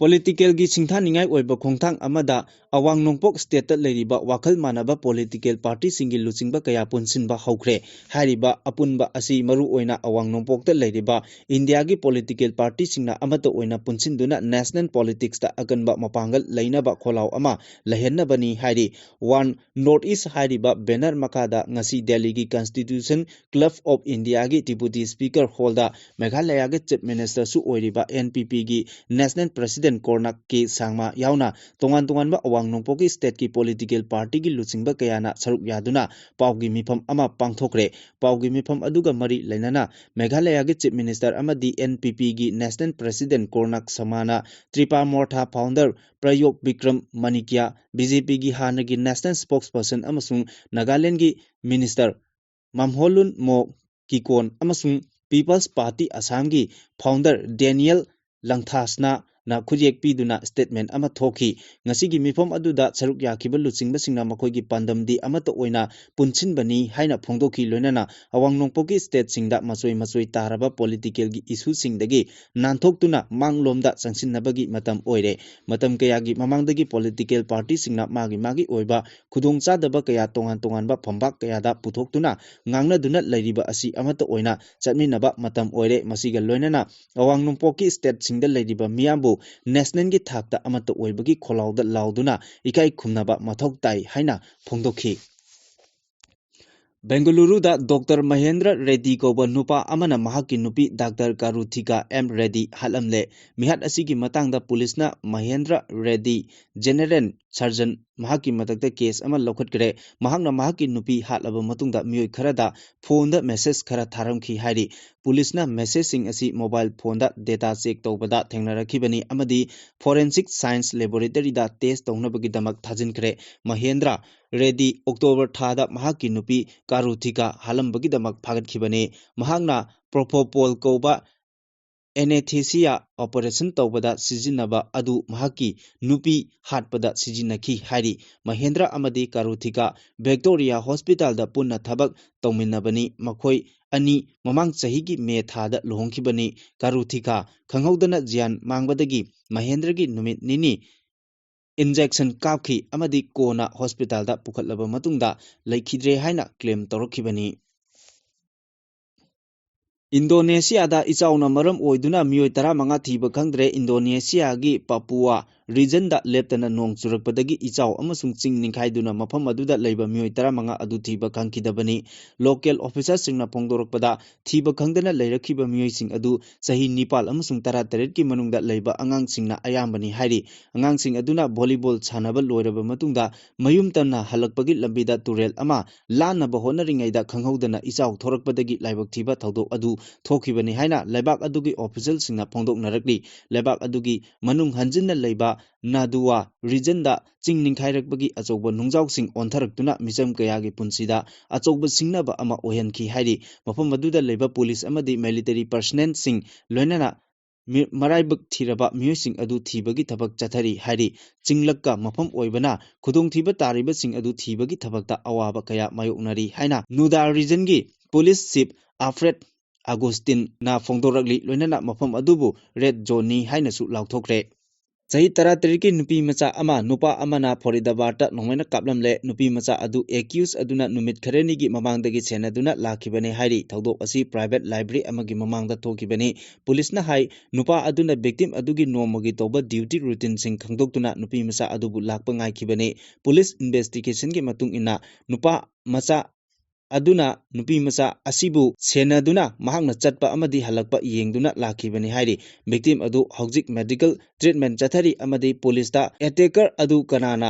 Politicalꯒꯤ ꯁꯤꯡꯊꯥꯅꯤꯡꯉꯥꯏ ꯑꯣꯏꯕ ꯈꯣꯡꯊꯥꯡ ꯑꯃꯗ ꯑꯋꯥꯡ ꯅꯣꯡꯄꯣꯛ stateꯇ ꯂꯩꯔꯤꯕ ꯋꯥꯈꯜ ꯃꯥꯟꯅꯕ political partyꯁꯤꯡꯒꯤ ꯂꯨꯆꯤꯡꯕ ꯀꯌꯥ ꯄꯨꯟꯁꯤꯟꯕ ꯍꯧꯈ꯭ꯔꯦ꯫ ꯍꯥꯏꯔꯤꯕ ꯑꯄꯨꯟꯕ ꯑꯁꯤ ꯃꯔꯨꯑꯣꯏꯅ ꯑꯋꯥꯡ ꯅꯣꯡꯄꯣꯛꯇ ꯂꯩꯔꯤꯕ ꯏꯟꯗꯤꯌꯥꯒꯤ political partyꯁꯤꯡꯅ ꯑꯃꯠꯇ ꯑꯣꯏꯅ ꯄꯨꯟꯁꯤꯟꯗꯨꯅ national politicsꯇ ꯑꯀꯟꯕ ꯃꯄꯥꯡꯒꯜ ꯂꯩꯅꯕ ꯈꯣꯜꯂꯥꯎ ꯑꯃ ꯂꯩꯍꯟꯅꯕꯅꯤ ꯍꯥꯏꯔꯤ꯫ One North East ꯍꯥꯏꯔꯤꯕ banner ꯃꯈꯥꯗ ꯉꯁꯤ ꯗꯦꯜꯂꯤꯒꯤ Constitution Club of Indiaꯒꯤ Deputy Speaker Hallꯗ ꯃꯦꯘꯥꯂꯌꯥꯒꯤ Chief Ministerꯁꯨ ꯑꯣꯏꯔꯤꯕ NPPꯒꯤ National President ꯀꯣꯔꯅꯥꯛ ꯀꯦ ꯁꯥꯡꯃꯥ ꯌꯥꯎꯅ ꯇꯣꯉꯥꯟ ꯇꯣꯉꯥꯟꯕ ꯑꯋꯥꯡ ꯅꯣꯡꯄꯣꯛꯀꯤ stateꯀꯤ political partyꯒꯤ ꯂꯨꯆꯤꯡꯕ ꯀꯌꯥꯅ ꯁꯔꯨꯛ ꯌꯥꯗꯨꯅ ꯄꯥꯎꯒꯤ ꯃꯤꯐꯝ ꯑꯃ ꯄꯥꯡꯊꯣꯛꯈ꯭ꯔꯦ꯫ ꯄꯥꯎꯒꯤ ꯃꯤꯐꯝ ꯑꯗꯨꯒ ꯃꯔꯤ ꯂꯩꯅꯅ ꯃꯦꯘꯥꯂꯌꯥꯒꯤ Chief Minister ꯑꯃꯗꯤ NPPꯒꯤ National President ꯀꯣꯔꯅꯥꯛ ꯁꯃꯥꯅ ꯇ꯭ꯔꯤꯄꯥ ꯃꯣꯔꯊꯥ founder ꯄ꯭ꯔꯌꯣꯛ ꯕꯤꯀ꯭ꯔꯝ ꯃꯅꯤꯀ꯭ꯌꯥ, BJPꯒꯤ ꯍꯥꯟꯅꯒꯤ National Spokesperson ꯑꯃꯁꯨꯡ ꯅꯥꯒꯥꯂꯦꯟꯗꯒꯤ Minister ꯃꯝꯍꯣꯂꯨꯟ ꯃꯣ ꯀꯤꯀꯣꯟ ꯑꯃꯁꯨꯡ People's Party ꯑꯁꯥꯝꯒꯤ founder ꯗꯦꯅꯤꯌꯦꯜ ꯂꯪꯊꯥꯁꯅꯥ ꯅ ꯈꯨꯠꯌꯦꯛ ꯄꯤꯗꯨꯅ statement ꯑꯃ ꯊꯣꯛꯈꯤ꯫ ꯉꯁꯤꯒꯤ ꯃꯤꯐꯝ ꯑꯗꯨꯗ ꯁꯔꯨꯛ ꯌꯥꯈꯤꯕ ꯂꯨꯆꯤꯡꯕꯁꯤꯡꯅ ꯃꯈꯣꯏꯒꯤ ꯄꯥꯟꯗꯝꯗꯤ ꯑꯃꯠꯇ ꯑꯣꯏꯅ ꯄꯨꯟꯁꯤꯟꯕꯅꯤ ꯍꯥꯏꯅ ꯐꯣꯡꯗꯣꯛꯈꯤ꯫ ꯂꯣꯏꯅꯅ ꯑꯋꯥꯡ ꯅꯣꯡꯄꯣꯛꯀꯤ stateꯁꯤꯡꯗ ꯃꯆꯣꯏ ꯃꯆꯣꯏ ꯇꯥꯔꯕ politicalꯒꯤ issueꯁꯤꯡꯗꯒꯤ ꯅꯥꯟꯊꯣꯛꯇꯨꯅ ꯃꯥꯡꯂꯣꯝꯗ ꯆꯪꯁꯤꯟꯅꯕꯒꯤ ꯃꯇꯝ ꯑꯣꯏꯔꯦ꯫ ꯃꯇꯝ ꯀꯌꯥꯒꯤ ꯃꯃꯥꯡꯗꯒꯤ political partyꯁꯤꯡꯅ ꯃꯥꯒꯤ ꯃꯥꯒꯤ ꯑꯣꯏꯕ ꯈꯨꯗꯣꯡꯆꯥꯗꯕ ꯀꯌꯥ, ꯇꯣꯉꯥꯟ ꯇꯣꯉꯥꯟꯕ ꯐꯝꯕꯥꯛ ꯀꯌꯥꯗ ꯄꯨꯊꯣꯛꯇꯨꯅ ꯉꯥꯡꯅꯗꯨꯅ ꯂꯩꯔꯤꯕ ꯑꯁꯤ ꯑꯃꯠꯇ ꯑꯣꯏꯅ ꯆꯠꯃꯤꯟꯅꯕ ꯃꯇꯝ ꯑꯣꯏꯔꯦ꯫ ꯃꯁꯤꯒ ꯂꯣꯏꯅꯅ ꯑꯋꯥꯡ ꯅꯣꯡꯄꯣꯛꯀꯤ stateꯁꯤꯡꯗ ꯂꯩꯔꯤꯕ ꯃꯤꯌꯥꯝꯕꯨ nationalꯒꯤ ꯊꯥꯛꯇ ꯑꯃꯠꯇ ꯑꯣꯏꯕꯒꯤ ꯈꯣꯜꯂꯥꯎꯗ ꯂꯥꯎꯗꯨꯅ ꯏꯀꯥꯏ ꯈꯨꯝꯅꯕ ꯃꯊꯧ ꯇꯥꯏ ꯍꯥꯏꯅ ꯐꯣꯡꯗꯣꯛꯈꯤ꯫ ꯕꯦꯡꯒꯂꯨꯔꯨꯗ Doctor ꯃꯍꯦꯟꯗ꯭ꯔ ꯔꯦꯗꯤ ꯀꯧꯕ ꯅꯨꯄꯥ ꯑꯃꯅ ꯃꯍꯥꯛꯀꯤ ꯅꯨꯄꯤ Doctor ꯀꯥꯔꯨꯊꯤꯀꯥ ꯑꯦꯝ ꯔꯦꯗꯤ ꯍꯥꯠꯂꯝꯂꯦ꯫ ꯃꯤꯍꯥꯠ ꯑꯁꯤꯒꯤ ꯃꯇꯥꯡꯗ ꯄꯨꯂꯤꯁꯅ ꯃꯍꯦꯟꯗ꯭ꯔ ꯔꯦꯗꯤ, general surgeon, ꯃꯍꯥꯛꯀꯤ ꯃꯊꯛꯇ case ꯑꯃ ꯂꯧꯈꯠꯈ꯭ꯔꯦ꯫ ꯃꯍꯥꯛꯅ ꯃꯍꯥꯛꯀꯤ ꯅꯨꯄꯤ ꯍꯥꯠꯂꯕ ꯃꯇꯨꯡꯗ ꯃꯤꯑꯣꯏ ꯈꯔꯗ phoneꯗ message ꯈꯔ ꯊꯥꯔꯝꯈꯤ ꯍꯥꯏꯔꯤ꯫ ꯄꯨꯂꯤꯁꯅ messageꯁꯤꯡ ꯑꯁꯤ mobile phoneꯗ data check ꯇꯧꯕꯗ ꯊꯦꯡꯅꯔꯛꯈꯤꯕꯅꯤ ꯑꯃꯗꯤ forensic science laboratoryꯗ test ꯇꯧꯅꯕꯒꯤꯗꯃꯛ ꯊꯥꯖꯤꯟꯈ꯭ꯔꯦ꯫ ꯃꯍꯦꯟꯗ꯭ꯔ ꯔꯦꯗꯤ October ꯊꯥꯗ ꯃꯍꯥꯛꯀꯤ ꯅꯨꯄꯤ ꯀꯥꯔꯨꯊꯤꯀꯥ ꯍꯥꯠꯂꯝꯕꯒꯤꯗꯃꯛ ꯐꯥꯒꯠꯈꯤꯕꯅꯤ꯫ ꯃꯍꯥꯛꯅ Propofol ꯀꯧꯕ anesthesia operation ꯇꯧꯕꯗ ꯁꯤꯖꯤꯟꯅꯕ ꯑꯗꯨ ꯃꯍꯥꯛꯀꯤ ꯅꯨꯄꯤ ꯍꯥꯠꯄꯗ ꯁꯤꯖꯤꯟꯅꯈꯤ ꯍꯥꯏꯔꯤ꯫ ꯃꯍꯦꯟꯗ꯭ꯔ ꯑꯃꯗꯤ ꯀꯥꯔꯨꯊꯤꯀꯥ Victoria Hospitalꯗ ꯄꯨꯟꯅ ꯊꯕꯛ ꯇꯧꯃꯤꯟꯅꯕꯅꯤ꯫ ꯃꯈꯣꯏ ꯑꯅꯤ ꯃꯃꯥꯡ ꯆꯍꯤꯒꯤ May ꯊꯥꯗ ꯂꯨꯍꯣꯡꯈꯤꯕꯅꯤ꯫ ꯀꯥꯔꯨꯊꯤꯀꯥ ꯈꯪꯍꯧꯗꯅ ꯖ꯭ꯌꯥꯟ ꯃꯥꯡꯕꯗꯒꯤ ꯃꯍꯦꯟꯗ꯭ꯔꯒꯤ ꯅꯨꯃꯤꯠ ꯅꯤꯅꯤ injection ꯀꯥꯞꯈꯤ ꯑꯃꯗꯤ ꯀꯣꯟꯅ hospitalꯗ ꯄꯨꯈꯠꯂꯕ ꯃꯇꯨꯡꯗ ꯂꯩꯈꯤꯗ꯭ꯔꯦ ꯍꯥꯏꯅ claim ꯇꯧꯔꯛꯈꯤꯕꯅꯤ꯫ ꯏꯟꯗꯣꯅꯦꯁꯤꯌꯥꯗ ꯏꯆꯥꯎꯅ ꯃꯔꯝ ꯑꯣꯏꯗꯨꯅ ꯃꯤꯑꯣꯏ ꯇꯔꯥꯃꯉꯥ ꯊꯤꯕ ꯈꯪꯗ꯭ꯔꯦ꯫ ꯏꯟꯗꯣꯅꯦꯁꯤꯌꯥꯒꯤ ꯄꯥꯄꯨꯋꯥ regionꯗ ꯂꯦꯞꯇꯅ ꯅꯣꯡ ꯆꯨꯔꯛꯄꯗꯒꯤ ꯏꯆꯥꯎ ꯑꯃꯁꯨꯡ ꯆꯤꯡ ꯅꯤꯡꯈꯥꯏꯗꯨꯅ ꯃꯐꯝ ꯑꯗꯨꯗ ꯂꯩꯕ ꯃꯤꯑꯣꯏ ꯇꯔꯥꯃꯉꯥ ꯑꯗꯨ ꯊꯤꯕ ꯈꯪꯈꯤꯗꯕꯅꯤ꯫ Local officerꯁꯤꯡꯅ ꯐꯣꯡꯗꯣꯔꯛꯄꯗ, ꯊꯤꯕ ꯈꯪꯗꯅ ꯂꯩꯔꯛꯈꯤꯕ ꯃꯤꯑꯣꯏꯁꯤꯡ ꯑꯗꯨ ꯆꯍꯤ ꯅꯤꯄꯥꯜ ꯑꯃꯁꯨꯡ ꯇꯔꯥꯇꯔꯦꯠꯀꯤ ꯃꯅꯨꯡꯗ ꯂꯩꯕ ꯑꯉꯥꯡꯁꯤꯡꯅ ꯑꯌꯥꯝꯕꯅꯤ ꯍꯥꯏꯔꯤ꯫ ꯑꯉꯥꯡꯁꯤꯡ ꯑꯗꯨꯅ volleyball ꯁꯥꯟꯅꯕ ꯂꯣꯏꯔꯕ ꯃꯇꯨꯡꯗ ꯃꯌꯨꯝ ꯇꯝꯅ ꯍꯜꯂꯛꯄꯒꯤ ꯂꯝꯕꯤꯗ ꯇꯨꯔꯦꯜ ꯑꯃ ꯂꯥꯟꯅꯕ ꯍꯣꯠꯅꯔꯤꯉꯩꯗ ꯈꯪꯍꯧꯗꯅ ꯏꯆꯥꯎ ꯊꯣꯔꯛꯄꯗꯒꯤ ꯂꯥꯏꯕꯛ ꯊꯤꯕ ꯊꯧꯗꯣꯛ ꯑꯗꯨ ꯊꯣꯛꯈꯤꯕꯅꯤ ꯍꯥꯏꯅ ꯂꯩꯕꯥꯛ ꯑꯗꯨꯒꯤ officialꯁꯤꯡꯅ ꯐꯣꯡꯗꯣꯛꯅꯔꯛꯂꯤ꯫ ꯂꯩꯕꯥꯛ ꯑꯗꯨꯒꯤ ꯃꯅꯨꯡ ꯍꯟꯖꯤꯟꯅ ꯂꯩꯕ ꯅꯥꯗꯨꯋꯥ regionꯗ ꯆꯤꯡ ꯅꯤꯡꯈꯥꯏꯔꯛꯄꯒꯤ ꯑꯆꯧꯕ ꯅꯨꯡꯖꯥꯎꯁꯤꯡ ꯑꯣꯟꯊꯔꯛꯇꯨꯅ ꯃꯤꯆꯝ ꯀꯌꯥꯒꯤ ꯄꯨꯟꯁꯤꯗ ꯑꯆꯧꯕ ꯁꯤꯡꯅꯕ ꯑꯃ ꯑꯣꯏꯍꯟꯈꯤ ꯍꯥꯏꯔꯤ꯫ ꯃꯐꯝ ꯑꯗꯨꯗ ꯂꯩꯕ police ꯑꯃꯗꯤ military personnelꯁꯤꯡ ꯂꯣꯏꯅꯅ ꯃꯤ-, ꯃꯔꯥꯏꯕꯛ ꯊꯤꯔꯕ ꯃꯤꯑꯣꯏꯁꯤꯡ ꯑꯗꯨ ꯊꯤꯕꯒꯤ ꯊꯕꯛ ꯆꯠꯊꯔꯤ ꯍꯥꯏꯔꯤ꯫ ꯆꯤꯡꯂꯛꯀ ꯃꯐꯝ ꯑꯣꯏꯕꯅ ꯈꯨꯗꯣꯡꯊꯤꯕ ꯇꯥꯔꯤꯕꯁꯤꯡ ꯑꯗꯨ ꯊꯤꯕꯒꯤ ꯊꯕꯛꯇ ꯑꯋꯥꯕ ꯀꯌꯥ ꯃꯥꯌꯣꯛꯅꯔꯤ ꯍꯥꯏꯅ ꯅꯨꯗꯥ ꯔꯤꯖꯟꯒꯤ ꯄꯨꯂꯤꯁ ꯆꯤꯐ ꯑꯜꯐ꯭ꯔꯦꯗ ꯑꯒꯨꯁꯇꯤꯟꯅ ꯐꯣꯡꯗꯣꯔꯛꯂꯤ꯫ ꯂꯣꯏꯅꯅ ꯃꯐꯝ ꯑꯗꯨꯕꯨ ꯔꯦꯗ ꯖꯣꯟꯅꯤ ꯍꯥꯏꯅꯁꯨ ꯂꯥꯎꯊꯣꯛꯈ꯭ꯔꯦ꯫ ꯆꯍꯤ ꯇꯔꯥꯇꯔꯦꯠꯀꯤ ꯅꯨꯄꯤ ꯃꯆꯥ ꯑꯃ ꯅꯨꯄꯥ ꯑꯃꯅ ꯐꯔꯤꯗꯥꯕꯥꯗꯇ ꯅꯣꯡꯃꯩꯅ ꯀꯥꯞꯂꯝꯂꯦ꯫ ꯅꯨꯄꯤ ꯃꯆꯥ ꯑꯗꯨ ꯑꯦꯀ꯭ꯌꯨꯁ ꯑꯗꯨꯅ ꯅꯨꯃꯤꯠ ꯈꯔꯅꯤꯒꯤ ꯃꯃꯥꯡꯗꯒꯤ ꯁꯦꯟꯅꯗꯨꯅ ꯂꯥꯛꯈꯤꯕꯅꯤ ꯍꯥꯏꯔꯤ꯫ ꯊꯧꯗꯣꯛ ꯑꯁꯤ ꯄ꯭ꯔꯥꯏꯚꯦꯠ ꯂꯥꯏꯕ꯭ꯔꯦꯔꯤ ꯑꯃꯒꯤ ꯃꯃꯥꯡꯗ ꯊꯣꯛꯈꯤꯕꯅꯤ꯫ ꯄꯨꯂꯤꯁꯅ ꯍꯥꯏ, ꯅꯨꯄꯥ ꯑꯗꯨꯅ ꯚꯤꯛꯇꯤꯝ ꯑꯗꯨꯒꯤ ꯅꯣꯡꯃꯒꯤ ꯇꯧꯕ ꯗ꯭ꯌꯨꯇꯤ ꯔꯨꯇꯤꯟꯁꯤꯡ ꯈꯪꯗꯣꯛꯇꯨꯅ ꯅꯨꯄꯤ ꯃꯆꯥ ꯑꯗꯨꯕꯨ ꯂꯥꯛꯄ ꯉꯥꯏꯈꯤꯕꯅꯤ꯫ ꯄꯨꯂꯤꯁ ꯏꯟꯚꯦꯁꯇꯤꯒꯦꯁꯟꯒꯤ ꯃꯇꯨꯡ ꯏꯟꯅ ꯅꯨꯄꯥ ꯃꯆꯥ ꯑꯗꯨꯅ ꯅꯨꯄꯤ ꯃꯆꯥ ꯑꯁꯤꯕꯨ ꯁꯦꯟꯅꯗꯨꯅ ꯃꯍꯥꯛꯅ ꯆꯠꯄ ꯑꯃꯗꯤ ꯍꯜꯂꯛꯄ ꯌꯦꯡꯗꯨꯅ ꯂꯥꯛꯈꯤꯕꯅꯤ ꯍꯥꯏꯔꯤ꯫ ꯚꯤꯛꯇꯤꯝ ꯑꯗꯨ ꯍꯧꯖꯤꯛ ꯃꯦꯗꯤꯀꯦꯜ ꯇ꯭ꯔꯤꯠꯃꯦꯟ ꯆꯠꯊꯔꯤ ꯑꯃꯗꯤ ꯄꯨꯂꯤꯁꯇ ꯑꯦꯇꯦꯀꯔ ꯑꯗꯨ ꯀꯅꯥꯅ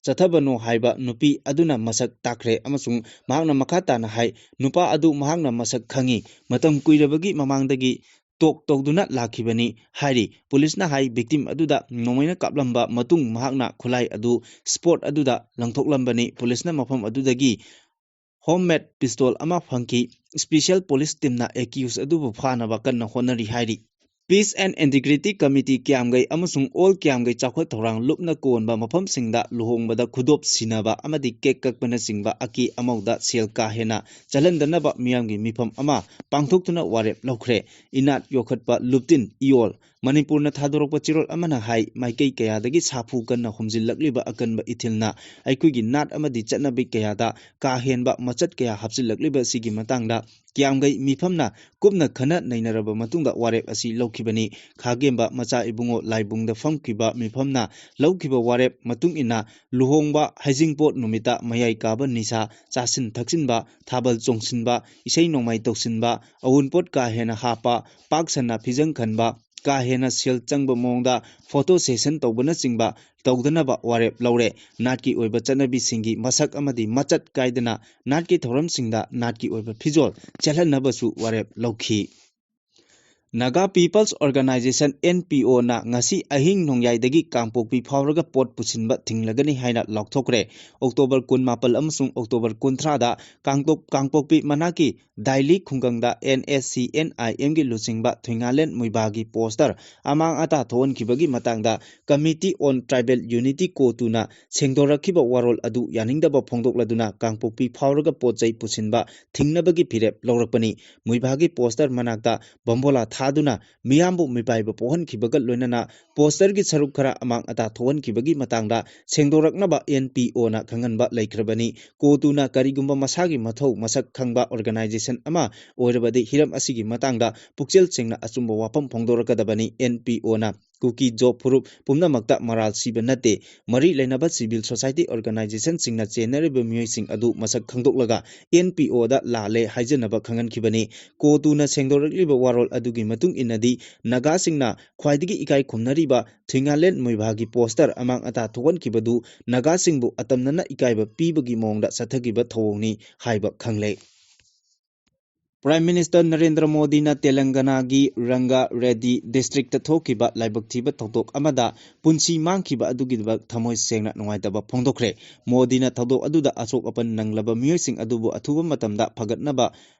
ꯆꯠꯊꯕꯅꯣ ꯍꯥꯏꯕ ꯅꯨꯄꯤ ꯑꯗꯨꯅ ꯃꯁꯛ ꯇꯥꯛꯈ꯭ꯔꯦ ꯑꯃꯁꯨꯡ ꯃꯍꯥꯛꯅ ꯃꯈꯥ ꯇꯥꯅ ꯍꯥꯏ, ꯅꯨꯄꯥ ꯑꯗꯨ ꯃꯍꯥꯛꯅ ꯃꯁꯛ ꯈꯪꯏ, ꯃꯇꯝ ꯀꯨꯏꯔꯕꯒꯤ ꯃꯃꯥꯡꯗꯒꯤ ꯇꯣꯛ ꯇꯧꯗꯨꯅ ꯂꯥꯛꯈꯤꯕꯅꯤ ꯍꯥꯏꯔꯤ꯫ ꯄꯨꯂꯤꯁꯅ ꯍꯥꯏ, ꯚꯤꯛꯇꯤꯝ ꯑꯗꯨꯗ ꯅꯣꯡꯃꯩꯅ ꯀꯥꯞꯂꯝꯕ ꯃꯇꯨꯡ ꯃꯍꯥꯛꯅ ꯈꯨꯠꯂꯥꯏ ꯑꯗꯨ ꯁ꯭ꯄꯣꯠ ꯑꯗꯨꯗ ꯂꯪꯊꯣꯛꯂꯝꯕꯅꯤ꯫ ꯄꯨꯂꯤꯁꯅ ꯃꯐꯝ ꯑꯗꯨꯗꯒꯤ ꯍꯣꯝꯃꯦꯗ ꯄꯤꯁꯇꯣꯜ ꯑꯃ ꯐꯪꯈꯤ꯫ ꯁ꯭ꯄꯦꯁꯤꯌꯦꯜ ꯄꯨꯂꯤꯁ ꯇꯤꯝꯅ ꯑꯦꯀ꯭ꯌꯨꯁ ꯑꯗꯨꯕꯨ ꯐꯥꯅꯕ ꯀꯟꯅ ꯍꯣꯠꯅꯔꯤ ꯍꯥꯏꯔꯤ꯫ Peace and Integrity Committee ꯀꯤꯌꯥꯝꯒꯩ ꯑꯃꯁꯨꯡ ꯑꯣꯜ ꯀꯤꯌꯥꯝꯒꯩ ꯆꯥꯎꯈꯠ ꯊꯧꯔꯥꯡ ꯂꯨꯞꯅ ꯀꯣꯟꯕ ꯃꯐꯝꯁꯤꯡꯗ ꯂꯨꯍꯣꯡꯕꯗ ꯈꯨꯗꯣꯞ ꯁꯤꯟꯅꯕ ꯑꯃꯗꯤ ꯀꯦꯛ ꯀꯛꯄꯅꯆꯤꯡꯕ ꯑꯀꯤ ꯑꯃꯧꯗ ꯁꯦꯜ ꯀꯥ ꯍꯦꯟꯅ ꯆꯠꯍꯟꯗꯅꯕ ꯃꯤꯌꯥꯝꯒꯤ ꯃꯤꯐꯝ ꯑꯃ ꯄꯥꯡꯊꯣꯛꯇꯨꯅ ꯋꯥꯔꯦꯞ ꯂꯧꯈ꯭ꯔꯦ꯫ ꯏꯅꯥꯠ ꯌꯣꯛꯈꯠꯄ ꯂꯨꯞꯇꯤꯟ ꯏꯌꯣꯜ꯫ ꯃꯅꯤꯄꯨꯔꯅ ꯊꯥꯗꯣꯔꯛꯄ ꯆꯦꯔꯣꯜ ꯑꯃꯅ ꯍꯥꯏ, ꯃꯥꯏꯀꯩ ꯀꯌꯥꯗꯒꯤ ꯁꯥꯐꯨ ꯀꯟꯅ ꯍꯨꯝꯖꯤꯜꯂꯛꯂꯤꯕ ꯑꯀꯟꯕ ꯏꯊꯤꯜꯅ ꯑꯩꯈꯣꯏꯒꯤ ꯅꯥꯠ ꯑꯃꯗꯤ ꯆꯠꯅꯕꯤ ꯀꯌꯥꯗ ꯀꯥ ꯍꯦꯟꯕ ꯃꯆꯠ ꯀꯌꯥ ꯍꯥꯞꯆꯤꯜꯂꯛꯂꯤꯕ ꯑꯁꯤꯒꯤ ꯃꯇꯥꯡꯗ ꯀꯤꯌꯥꯝꯒꯩ ꯃꯤꯐꯝꯅ ꯀꯨꯞꯅ ꯈꯟꯅ ꯅꯩꯅꯔꯕ ꯃꯇꯨꯡꯗ ꯋꯥꯔꯦꯞ ꯑꯁꯤ ꯂꯧꯈꯤꯕꯅꯤ꯫ ꯈꯥꯒꯦꯝꯕ ꯃꯆꯥ ꯏꯕꯨꯡꯉꯣ ꯂꯥꯏꯕꯨꯡꯗ ꯐꯝꯈꯤꯕ ꯃꯤꯐꯝꯅ ꯂꯧꯈꯤꯕ ꯋꯥꯔꯦꯞ ꯃꯇꯨꯡ ꯏꯟꯅ ꯂꯨꯍꯣꯡꯕ ꯍꯩꯖꯤꯡꯄꯣꯠ ꯅꯨꯃꯤꯠꯇ ꯃꯌꯥꯏ ꯀꯥꯕ ꯅꯤꯁꯥ ꯆꯥꯁꯤꯟ ꯊꯛꯆꯤꯟꯕ, ꯊꯥꯕꯜ ꯆꯣꯡꯁꯤꯟꯕ, ꯏꯁꯩ ꯅꯣꯡꯃꯥꯏ ꯇꯧꯁꯤꯟꯕ, ꯑꯋꯨꯟꯄꯣꯠ ꯀꯥ ꯍꯦꯟꯅ ꯍꯥꯞꯄ, ꯄꯥꯛ ꯁꯟꯅ ꯐꯤꯖꯪ ꯈꯟꯕ, ꯀꯥ ꯍꯦꯟꯅ ꯁꯦꯜ ꯆꯪꯕ ꯃꯑꯣꯡꯗ ꯐꯣꯇꯣ ꯁꯦꯁꯟ ꯇꯧꯕꯅꯆꯤꯡꯕ ꯇꯧꯗꯅꯕ ꯋꯥꯔꯦꯞ ꯂꯧꯔꯦ꯫ ꯅꯥꯠꯀꯤ ꯑꯣꯏꯕ ꯆꯠꯅꯕꯤꯁꯤꯡꯒꯤ ꯃꯁꯛ ꯑꯃꯗꯤ ꯃꯆꯠ ꯀꯥꯏꯗꯅ ꯅꯥꯠꯀꯤ ꯊꯧꯔꯝꯁꯤꯡꯗ ꯅꯥꯠꯀꯤ ꯑꯣꯏꯕ ꯐꯤꯖꯣꯜ ꯆꯦꯜꯍꯟꯅꯕꯁꯨ ꯋꯥꯔꯦꯞ ꯂꯧꯈꯤ꯫ Naga People's Organization, N P O, ꯅ ꯉꯁꯤ ꯑꯍꯤꯡ ꯅꯣꯡꯌꯥꯏꯗꯒꯤ ꯀꯥꯡꯄꯣꯛꯄꯤ ꯐꯥꯎꯔꯒ ꯄꯣꯠ ꯄꯨꯁꯤꯟꯕ ꯊꯤꯡꯂꯒꯅꯤ ꯍꯥꯏꯅ ꯂꯥꯎꯊꯣꯛꯈ꯭ꯔꯦ꯫ ꯑꯣꯛꯇꯣꯕꯔ ꯀꯨꯟꯃꯥꯄꯜ ꯑꯃꯁꯨꯡ ꯑꯣꯛꯇꯣꯕꯔ ꯀꯨꯟꯊ꯭ꯔꯥꯗ ꯀꯥꯡꯇꯣꯛ-, ꯀꯥꯡꯄꯣꯛꯄꯤ ꯃꯅꯥꯛꯀꯤ ꯗꯥꯏꯂꯤ ꯈꯨꯡꯒꯪꯗ N S C N I M ꯒꯤ ꯂꯨꯆꯤꯡꯕ ꯊꯨꯏꯉꯥꯂꯦꯟ ꯃꯨꯏꯕꯥꯒꯤ ꯄꯣꯁꯇꯔ ꯑꯃꯥꯡ ꯑꯇꯥ ꯊꯣꯛꯍꯟꯈꯤꯕꯒꯤ ꯃꯇꯥꯡꯗ Committee on Tribal Unity, ꯀꯣꯇꯨꯅ ꯁꯦꯡꯗꯣꯔꯛꯈꯤꯕ ꯋꯥꯔꯣꯜ ꯑꯗꯨ ꯌꯥꯅꯤꯡꯗꯕ ꯐꯣꯡꯗꯣꯛꯂꯗꯨꯅ ꯀꯥꯡꯄꯣꯛꯄꯤ ꯐꯥꯎꯔꯒ ꯄꯣꯠ ꯆꯩ ꯄꯨꯁꯤꯟꯕ ꯊꯤꯡꯅꯕꯒꯤ ꯐꯤꯔꯦꯞ ꯂꯧꯔꯛꯄꯅꯤ꯫ ꯃꯨꯏꯕꯥꯒꯤ ꯄꯣꯁꯇꯔ ꯃꯅꯥꯛꯇ ꯕꯣꯝꯕꯣꯂꯥ ꯊꯥꯗꯨꯅ ꯃꯤꯌꯥꯝꯕꯨ ꯃꯤꯄꯥꯏꯕ ꯄꯣꯛꯍꯟꯈꯤꯕꯒ ꯂꯣꯏꯅꯅ ꯄꯣꯁꯇꯔꯒꯤ ꯁꯔꯨꯛ ꯈꯔ ꯑꯃꯥꯡ ꯑꯇꯥ ꯊꯣꯛꯍꯟꯈꯤꯕꯒꯤ ꯃꯇꯥꯡꯗ ꯁꯦꯡꯗꯣꯔꯛꯅꯕ N P O ꯅ ꯈꯪꯍꯟꯕ ꯂꯩꯈ꯭ꯔꯕꯅꯤ꯫ ꯀꯣꯇꯨꯅ ꯀꯔꯤꯒꯨꯝꯕ ꯃꯁꯥꯒꯤ ꯃꯊꯧ ꯃꯁꯛ ꯈꯪꯕ organization ꯑꯃ ꯑꯣꯏꯔꯕꯗꯤ ꯍꯤꯔꯝ ꯑꯁꯤꯒꯤ ꯃꯇꯥꯡꯗ ꯄꯨꯛꯆꯦꯜ ꯁꯦꯡꯅ ꯑꯆꯨꯝꯕ ꯋꯥꯐꯝ ꯐꯣꯡꯗꯣꯔꯛꯀꯗꯕꯅꯤ꯫ N P O ꯅ ꯀꯨꯀꯤ ꯖꯣ ꯐꯨꯔꯨꯞ ꯄꯨꯝꯅꯃꯛꯇ ꯃꯔꯥꯜ ꯁꯤꯕ ꯅꯠꯇꯦ꯫ ꯃꯔꯤ ꯂꯩꯅꯕ civil society organization ꯁꯤꯡꯅ ꯆꯦꯟꯅꯔꯤꯕ ꯃꯤꯑꯣꯏꯁꯤꯡ ꯑꯗꯨ ꯃꯁꯛ ꯈꯪꯗꯣꯛꯂꯒ N P O ꯗ ꯂꯥꯜꯂꯦ ꯍꯥꯏꯖꯅꯕ ꯈꯪꯍꯟꯈꯤꯕꯅꯤ꯫ ꯀꯣꯇꯨꯅ ꯁꯦꯡꯗꯣꯔꯛꯂꯤꯕ ꯋꯥꯔꯣꯜ ꯑꯗꯨꯒꯤ ꯃꯇꯨꯡ ꯏꯟꯅꯗꯤ ꯅꯥꯒꯥꯁꯤꯡꯅ ꯈ꯭ꯋꯥꯏꯗꯒꯤ ꯏꯀꯥꯏ ꯈꯨꯝꯅꯔꯤꯕ ꯊꯨꯏꯉꯥꯂꯦꯟ ꯃꯣꯏꯚꯥꯒꯤ ꯄꯣꯁꯇꯔ ꯑꯃꯥꯡ ꯑꯇꯥ ꯊꯣꯛꯍꯟꯈꯤꯕꯗꯨ ꯅꯥꯒꯥꯁꯤꯡꯕꯨ ꯑꯇꯝꯅꯅ ꯏꯀꯥꯏꯕ ꯄꯤꯕꯒꯤ ꯃꯑꯣꯡꯗ ꯆꯠꯊꯈꯤꯕ ꯊꯧꯑꯣꯡꯅꯤ ꯍꯥꯏꯕ ꯈꯪꯂꯦ꯫ Prime Minister ꯅꯔꯦꯟꯗ꯭ꯔ ꯃꯣꯗꯤꯅ ꯇꯦꯂꯪꯒꯅꯥꯒꯤ ꯔꯪꯒꯥ ꯔꯦꯗꯤ district ꯇ ꯊꯣꯛꯈꯤꯕ ꯂꯥꯏꯕꯛ ꯊꯤꯕ ꯊꯧꯗꯣꯛ ꯑꯃꯗ ꯄꯨꯟꯁꯤ ꯃꯥꯡꯈꯤꯕ ꯑꯗꯨꯒꯤꯗꯃꯛ ꯊꯃꯣꯏ ꯁꯦꯡꯅ ꯅꯨꯡꯉꯥꯏꯇꯕ ꯐꯣꯡꯗꯣꯛꯈ꯭ꯔꯦ꯫ ꯃꯣꯗꯤꯅ ꯊꯧꯗꯣꯛ ꯑꯗꯨꯗ ꯑꯁꯣꯛ ꯑꯄꯟ ꯅꯪꯂꯕ ꯃꯤꯑꯣꯏꯁꯤꯡ ꯑꯗꯨꯕꯨ ꯑꯊꯨꯕ ꯃꯇꯝꯗ ꯐꯒꯠꯅꯕ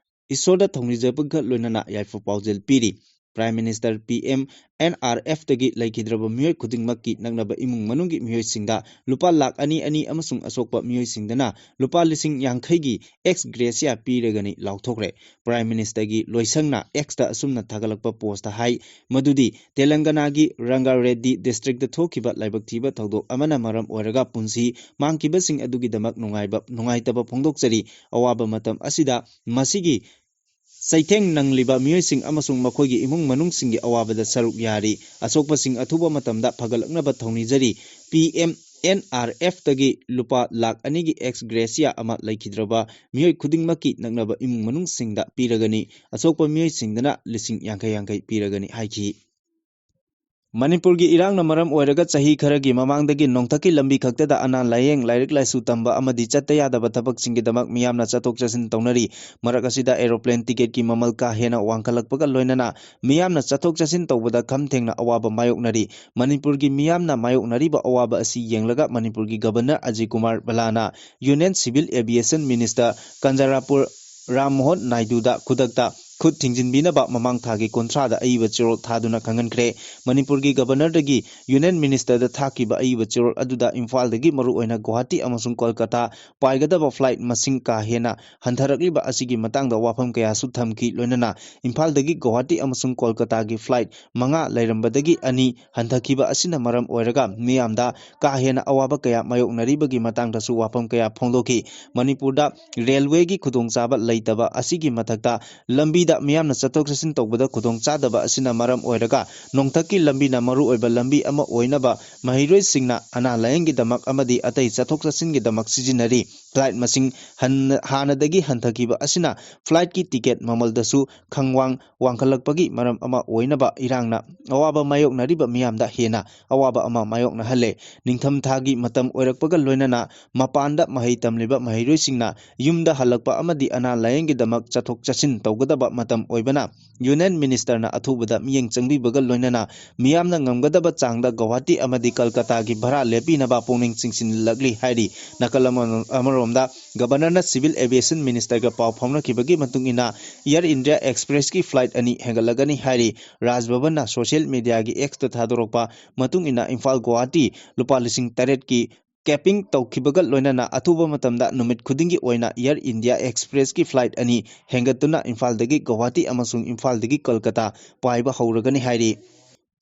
ꯏꯁꯣꯔꯗ ꯊꯧꯅꯤꯖꯕꯒ ꯂꯣꯏꯅꯅ ꯌꯥꯏꯐ ꯄꯥꯎꯖꯦꯜ ꯄꯤꯔꯤ꯫ Prime Minister P M N R F ꯇꯒꯤ ꯂꯩꯈꯤꯗ꯭ꯔꯕ ꯃꯤꯑꯣꯏ ꯈꯨꯗꯤꯡꯃꯛꯀꯤ ꯅꯛꯅꯕ ꯏꯃꯨꯡ ꯃꯅꯨꯡꯒꯤ ꯃꯤꯑꯣꯏꯁꯤꯡꯗ ꯂꯨꯄꯥ ꯂꯥꯈ ꯑꯅꯤ ꯑꯅꯤ ꯑꯃꯁꯨꯡ ꯑꯁꯣꯛꯄ ꯃꯤꯑꯣꯏꯁꯤꯡꯗꯅ ꯂꯨꯄꯥ ꯂꯤꯁꯤꯡ ꯌꯥꯡꯈꯩꯒꯤ ex gratia ꯄꯤꯔꯒꯅꯤ ꯂꯥꯎꯊꯣꯛꯈ꯭ꯔꯦ꯫ Prime Minister ꯒꯤ ꯂꯣꯏꯁꯪꯅ X ꯇ ꯑꯁꯨꯝꯅ ꯊꯥꯒꯠꯂꯛꯄ post ꯇ ꯍꯥꯏ ꯃꯗꯨꯗꯤ ꯇꯦꯂꯪꯒꯅꯥꯒꯤ ꯔꯪꯒꯥꯔꯦꯗꯗꯤ district ꯇ ꯊꯣꯛꯈꯤꯕ ꯂꯥꯏꯕꯛ ꯊꯤꯕ ꯊꯧꯗꯣꯛ ꯑꯃꯅ ꯃꯔꯝ ꯑꯣꯏꯔꯒ ꯄꯨꯟꯁꯤ ꯃꯥꯡꯈꯤꯕꯁꯤꯡ ꯑꯗꯨꯒꯤꯗꯃꯛ ꯅꯨꯡꯉꯥꯏꯕ, ꯅꯨꯡꯉꯥꯏꯇꯕ ꯐꯣꯡꯗꯣꯛꯆꯔꯤ꯫ ꯑꯋꯥꯕ ꯃꯇꯝ ꯑꯁꯤꯗ ꯃꯁꯤꯒꯤ ꯆꯩꯊꯦꯡ ꯅꯪꯂꯤꯕ ꯃꯤꯑꯣꯏꯁꯤꯡ ꯑꯃꯁꯨꯡ ꯃꯈꯣꯏꯒꯤ ꯏꯃꯨꯡ ꯃꯅꯨꯡꯁꯤꯡꯒꯤ ꯑꯋꯥꯕꯗ ꯁꯔꯨꯛ ꯌꯥꯔꯤ꯫ ꯑꯁꯣꯛꯄꯁꯤꯡ ꯑꯊꯨꯕ ꯃꯇꯝꯗ ꯐꯒꯠꯂꯛꯅꯕ ꯊꯧꯅꯤꯖꯔꯤ꯫ P M N R F ꯇꯒꯤ ꯂꯨꯄꯥ ꯂꯥꯈ ꯑꯅꯤꯒꯤ ex gratia ꯑꯃ ꯂꯩꯈꯤꯗ꯭ꯔꯕ ꯃꯤꯑꯣꯏ ꯈꯨꯗꯤꯡꯃꯛꯀꯤ ꯅꯛꯅꯕ ꯏꯃꯨꯡ ꯃꯅꯨꯡꯁꯤꯡꯗ ꯄꯤꯔꯒꯅꯤ꯫ ꯑꯁꯣꯛꯄ ꯃꯤꯑꯣꯏꯁꯤꯡꯗꯅ ꯂꯤꯁꯤꯡ ꯌꯥꯡꯈꯩ ꯌꯥꯡꯈꯩ ꯄꯤꯔꯒꯅꯤ ꯍꯥꯏꯈꯤ꯫ ꯃꯅꯤꯄꯨꯔꯒꯤ ꯏꯔꯥꯡꯅ ꯃꯔꯝ ꯑꯣꯏꯔꯒ ꯆꯍꯤ ꯈꯔꯒꯤ ꯃꯃꯥꯡꯗꯒꯤ ꯅꯣꯡꯊꯛꯀꯤ ꯂꯝꯕꯤ ꯈꯛꯇꯗ ꯑꯅꯥ ꯂꯥꯌꯦꯡ, ꯂꯥꯏꯔꯤꯛ ꯂꯥꯏꯁꯨ ꯇꯝꯕ ꯑꯃꯗꯤ ꯆꯠꯇ ꯌꯥꯗꯕ ꯊꯕꯛꯁꯤꯡꯒꯤꯗꯃꯛ ꯃꯤꯌꯥꯝꯅ ꯆꯠꯊꯣꯛ ꯆꯠꯁꯤꯟ ꯇꯧꯅꯔꯤ꯫ ꯃꯔꯛ ꯑꯁꯤꯗ aeroplane ticketꯀꯤ ꯃꯃꯜ ꯀꯥ ꯍꯦꯟꯅ ꯋꯥꯡꯈꯠꯂꯛꯄꯒ ꯂꯣꯏꯅꯅ ꯃꯤꯌꯥꯝꯅ ꯆꯠꯊꯣꯛ ꯆꯠꯁꯤꯟ ꯇꯧꯕꯗ ꯈꯝ ꯊꯦꯡꯅ ꯑꯋꯥꯕ ꯃꯥꯌꯣꯛꯅꯔꯤ꯫ ꯃꯅꯤꯄꯨꯔꯒꯤ ꯃꯤꯌꯥꯝꯅ ꯃꯥꯌꯣꯛꯅꯔꯤꯕ ꯑꯋꯥꯕ ꯑꯁꯤ ꯌꯦꯡꯂꯒ ꯃꯅꯤꯄꯨꯔꯒꯤ Governor Ajit Kumar ꯚꯜꯂꯥꯅ Union Civil Aviation Minister ꯀꯟꯖꯔꯥꯄꯨꯔ Ram Mohan ꯅꯥꯏꯗꯨꯗ ꯈꯨꯗꯛꯇ ꯈꯨꯠ ꯊꯤꯡꯖꯤꯟꯕꯤꯅꯕ ꯃꯃꯥꯡ ꯊꯥꯒꯤ ꯀꯨꯟꯊ꯭ꯔꯥꯗ ꯑꯏꯕ ꯆꯦꯔꯣꯜ ꯊꯥꯗꯨꯅ ꯈꯪꯍꯟꯈ꯭ꯔꯦ꯫ ꯃꯅꯤꯄꯨꯔꯒꯤ Governorꯗꯒꯤ Union Ministerꯗ ꯊꯥꯈꯤꯕ ꯑꯏꯕ ꯆꯦꯔꯣꯜ ꯑꯗꯨꯗ ꯏꯝꯐꯥꯜꯗꯒꯤ ꯃꯔꯨꯑꯣꯏꯅ ꯒꯨꯋꯥꯍꯥꯇꯤ ꯑꯃꯁꯨꯡ ꯀꯣꯜꯀꯇꯥ ꯄꯥꯏꯒꯗꯕ flight ꯃꯁꯤꯡ ꯀꯥ ꯍꯦꯟꯅ ꯍꯟꯊꯔꯛꯂꯤꯕ ꯑꯁꯤꯒꯤ ꯃꯇꯥꯡꯗ ꯋꯥꯐꯝ ꯀꯌꯥꯁꯨ ꯊꯝꯈꯤ꯫ ꯂꯣꯏꯅꯅ ꯏꯝꯐꯥꯜꯗꯒꯤ ꯒꯨꯋꯥꯍꯥꯇꯤ ꯑꯃꯁꯨꯡ ꯀꯣꯜꯀꯇꯥꯒꯤ flight ꯃꯉꯥ ꯂꯩꯔꯝꯕꯗꯒꯤ ꯑꯅꯤ ꯍꯟꯊꯈꯤꯕ ꯑꯁꯤꯅ ꯃꯔꯝ ꯑꯣꯏꯔꯒ ꯃꯤꯌꯥꯝꯗ ꯀꯥ ꯍꯦꯟꯅ ꯑꯋꯥꯕ ꯀꯌꯥ ꯃꯥꯌꯣꯛꯅꯔꯤꯕꯒꯤ ꯃꯇꯥꯡꯗꯁꯨ ꯋꯥꯐꯝ ꯀꯌꯥ ꯐꯣꯡꯗꯣꯛꯈꯤ꯫ ꯃꯅꯤꯄꯨꯔꯗ railwayꯒꯤ ꯈꯨꯗꯣꯡꯆꯥꯕ ꯂꯩꯇꯕ ꯑꯁꯤꯒꯤ ꯃꯊꯛꯇ ꯂꯝꯕꯤꯗ ꯃꯤꯌꯥꯝꯅ ꯆꯠꯊꯣꯛ ꯆꯠꯁꯤꯟ ꯇꯧꯕꯗ ꯈꯨꯗꯣꯡꯆꯥꯗꯕ ꯑꯁꯤꯅ ꯃꯔꯝ ꯑꯣꯏꯔꯒ ꯅꯣꯡꯊꯛꯀꯤ ꯂꯝꯕꯤꯅ ꯃꯔꯨꯑꯣꯏꯕ ꯂꯝꯕꯤ ꯑꯃ ꯑꯣꯏꯅꯕ ꯃꯍꯩꯔꯣꯏꯁꯤꯡꯅ ꯑꯅꯥ ꯂꯥꯌꯦꯡꯒꯤꯗꯃꯛ ꯑꯃꯗꯤ ꯑꯇꯩ ꯆꯠꯊꯣꯛ ꯆꯠꯁꯤꯟꯒꯤꯗꯃꯛ ꯁꯤꯖꯤꯟꯅꯔꯤ꯫ Flight ꯃꯁꯤꯡ ꯍꯟ-, ꯍꯥꯟꯅꯗꯒꯤ ꯍꯟꯊꯈꯤꯕ ꯑꯁꯤꯅ flightꯀꯤ ticket ꯃꯃꯜꯗꯁꯨ ꯈꯪꯋꯥꯡ ꯋꯥꯡꯈꯠꯂꯛꯄꯒꯤ ꯃꯔꯝ ꯑꯃ ꯑꯣꯏꯅꯕ ꯏꯔꯥꯡꯅ ꯑꯋꯥꯕ ꯃꯥꯌꯣꯛꯅꯔꯤꯕ ꯃꯤꯌꯥꯝꯗ ꯍꯦꯟꯅ ꯑꯋꯥꯕ ꯑꯃ ꯃꯥꯌꯣꯛꯅꯍꯜꯂꯦ꯫ ꯅꯤꯡꯊꯝꯊꯥꯒꯤ ꯃꯇꯝ ꯑꯣꯏꯔꯛꯄꯒ ꯂꯣꯏꯅꯅ ꯃꯄꯥꯟꯗ ꯃꯍꯩ ꯇꯝꯂꯤꯕ ꯃꯍꯩꯔꯣꯏꯁꯤꯡꯅ ꯌꯨꯝꯗ ꯍꯜꯂꯛꯄ ꯑꯃꯗꯤ ꯑꯅꯥ ꯂꯥꯌꯦꯡꯒꯤꯗꯃꯛ ꯆꯠꯊꯣꯛ ꯆꯠꯁꯤꯟ ꯇꯧꯒꯗꯕ ꯃꯇꯝ ꯑꯣꯏꯕꯅ Union Ministerꯅ ꯑꯊꯨꯕꯗ ꯃꯤꯠꯌꯦꯡ ꯆꯪꯕꯤꯕꯒ ꯂꯣꯏꯅꯅ ꯃꯤꯌꯥꯝꯅ ꯉꯝꯒꯗꯕ ꯆꯥꯡꯗ ꯒꯧꯍꯥꯇꯤ ꯑꯃꯗꯤ ꯀꯜꯀꯇꯥꯒꯤ ꯚꯔꯥ ꯂꯦꯞꯄꯤꯅꯕ ꯄꯨꯛꯅꯤꯡ ꯆꯤꯡꯁꯤꯜꯂꯛꯂꯤ ꯍꯥꯏꯔꯤ꯫ ꯅꯥꯀꯜ ꯑꯃ-, ꯑꯃꯔꯣꯝꯗ Governorꯅ Civil Aviation Ministerꯒ ꯄꯥꯎ ꯐꯥꯎꯅꯈꯤꯕꯒꯤ ꯃꯇꯨꯡ ꯏꯟꯅ Air India Expressꯀꯤ flight ꯑꯅꯤ ꯍꯦꯟꯒꯠꯂꯒꯅꯤ ꯍꯥꯏꯔꯤ꯫ ꯔꯥꯖ ꯚꯕꯟꯅ social mediaꯒꯤ Xꯇ ꯊꯥꯗꯣꯔꯛꯄ ꯃꯇꯨꯡ ꯏꯟꯅ ꯏꯝꯐꯥꯜ ꯒꯧꯍꯥꯇꯤ ꯂꯨꯄꯥ ꯂꯤꯁꯤꯡ ꯇꯔꯦꯠꯀꯤ capping ꯇꯧꯈꯤꯕꯒ ꯂꯣꯏꯅꯅ ꯑꯊꯨꯕ ꯃꯇꯝꯗ ꯅꯨꯃꯤꯠ ꯈꯨꯗꯤꯡꯒꯤ ꯑꯣꯏꯅ Air India Expressꯀꯤ flight ꯑꯅꯤ ꯍꯦꯟꯒꯠꯇꯨꯅ ꯏꯝꯐꯥꯜꯗꯒꯤ ꯒꯧꯍꯥꯇꯤ ꯑꯃꯁꯨꯡ ꯏꯝꯐꯥꯜꯗꯒꯤ ꯀꯜꯀꯇꯥ ꯄꯥꯏꯕ ꯍꯧꯔꯒꯅꯤ ꯍꯥꯏꯔꯤ꯫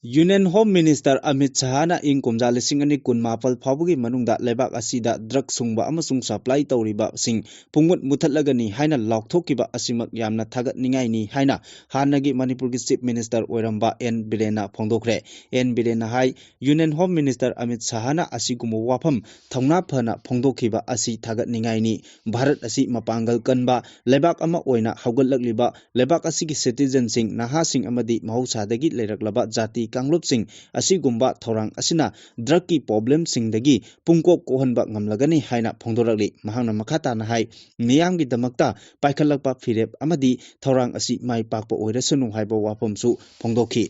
Union Home Minister ꯑꯃꯤꯠ ꯁꯍꯥꯅ ꯏꯪ ꯀꯨꯝꯖꯥ ꯂꯤꯁꯤꯡ ꯑꯅꯤ ꯀꯨꯟꯃꯥꯄꯜ ꯐꯥꯎꯕꯒꯤ ꯃꯅꯨꯡꯗ ꯂꯩꯕꯥꯛ ꯑꯁꯤꯗ drug ꯁꯨꯡꯕ ꯑꯃꯁꯨꯡ supply ꯇꯧꯔꯤꯕꯁꯤꯡ ꯄꯨꯡꯃꯨꯠ ꯃꯨꯊꯠꯂꯒꯅꯤ ꯍꯥꯏꯅ ꯂꯥꯎꯊꯣꯛꯈꯤꯕ ꯑꯁꯤꯃꯛ ꯌꯥꯝꯅ ꯊꯥꯒꯠꯅꯤꯡꯉꯥꯏꯅꯤ ꯍꯥꯏꯅ ꯍꯥꯟꯅꯒꯤ ꯃꯅꯤꯄꯨꯔꯒꯤ Chief Minister ꯑꯣꯏꯔꯝꯕ ꯑꯦꯟ ꯕꯤꯔꯦꯟꯅ ꯐꯣꯡꯗꯣꯛꯈ꯭ꯔꯦ꯫ ꯑꯦꯟ ꯕꯤꯔꯦꯟꯅ ꯍꯥꯏ, Union Home Minister ꯑꯃꯤꯠ ꯁꯍꯥꯅ ꯑꯁꯤꯒꯨꯝꯕ ꯋꯥꯐꯝ ꯊꯧꯅꯥ ꯐꯅ ꯐꯣꯡꯗꯣꯛꯈꯤꯕ ꯑꯁꯤ ꯊꯥꯒꯠꯅꯤꯡꯉꯥꯏꯅꯤ꯫ ꯚꯥꯔꯠ ꯑꯁꯤ ꯃꯄꯥꯡꯒꯜ ꯀꯟꯕ ꯂꯩꯕꯥꯛ ꯑꯃ ꯑꯣꯏꯅ ꯍꯧꯒꯠꯂꯛꯂꯤꯕ ꯂꯩꯕꯥꯛ ꯑꯁꯤꯒꯤ citizenꯁꯤꯡ, ꯅꯍꯥꯁꯤꯡ ꯑꯃꯗꯤ ꯃꯍꯧꯁꯥꯗꯒꯤ ꯂꯩꯔꯛꯂꯕ ꯖꯥꯇꯤ ꯀꯥꯡꯂꯨꯞꯁꯤꯡ ꯑꯁꯤꯒꯨꯝꯕ ꯊꯧꯔꯥꯡ ꯑꯁꯤꯅ ꯗ꯭ꯔꯒꯀꯤ ꯄ꯭ꯔꯣꯕ꯭ꯂꯦꯝꯁꯤꯡꯗꯒꯤ ꯄꯨꯡꯀꯣꯛ ꯀꯣꯛꯍꯟꯕ ꯉꯝꯂꯒꯅꯤ ꯍꯥꯏꯅ ꯐꯣꯡꯗꯣꯔꯛꯂꯤ꯫ ꯃꯍꯥꯛꯅ ꯃꯈꯥ ꯇꯥꯅ ꯍꯥꯏ, ꯃꯤꯌꯥꯝꯒꯤꯗꯃꯛꯇ ꯄꯥꯏꯈꯠꯂꯛꯄ ꯐꯤꯔꯦꯞ ꯑꯃꯗꯤ ꯊꯧꯔꯥꯡ ꯑꯁꯤ ꯃꯥꯏ ꯄꯥꯛꯄ ꯑꯣꯏꯔꯁꯅꯨ ꯍꯥꯏꯕ ꯋꯥꯐꯝꯁꯨ ꯐꯣꯡꯗꯣꯛꯈꯤ꯫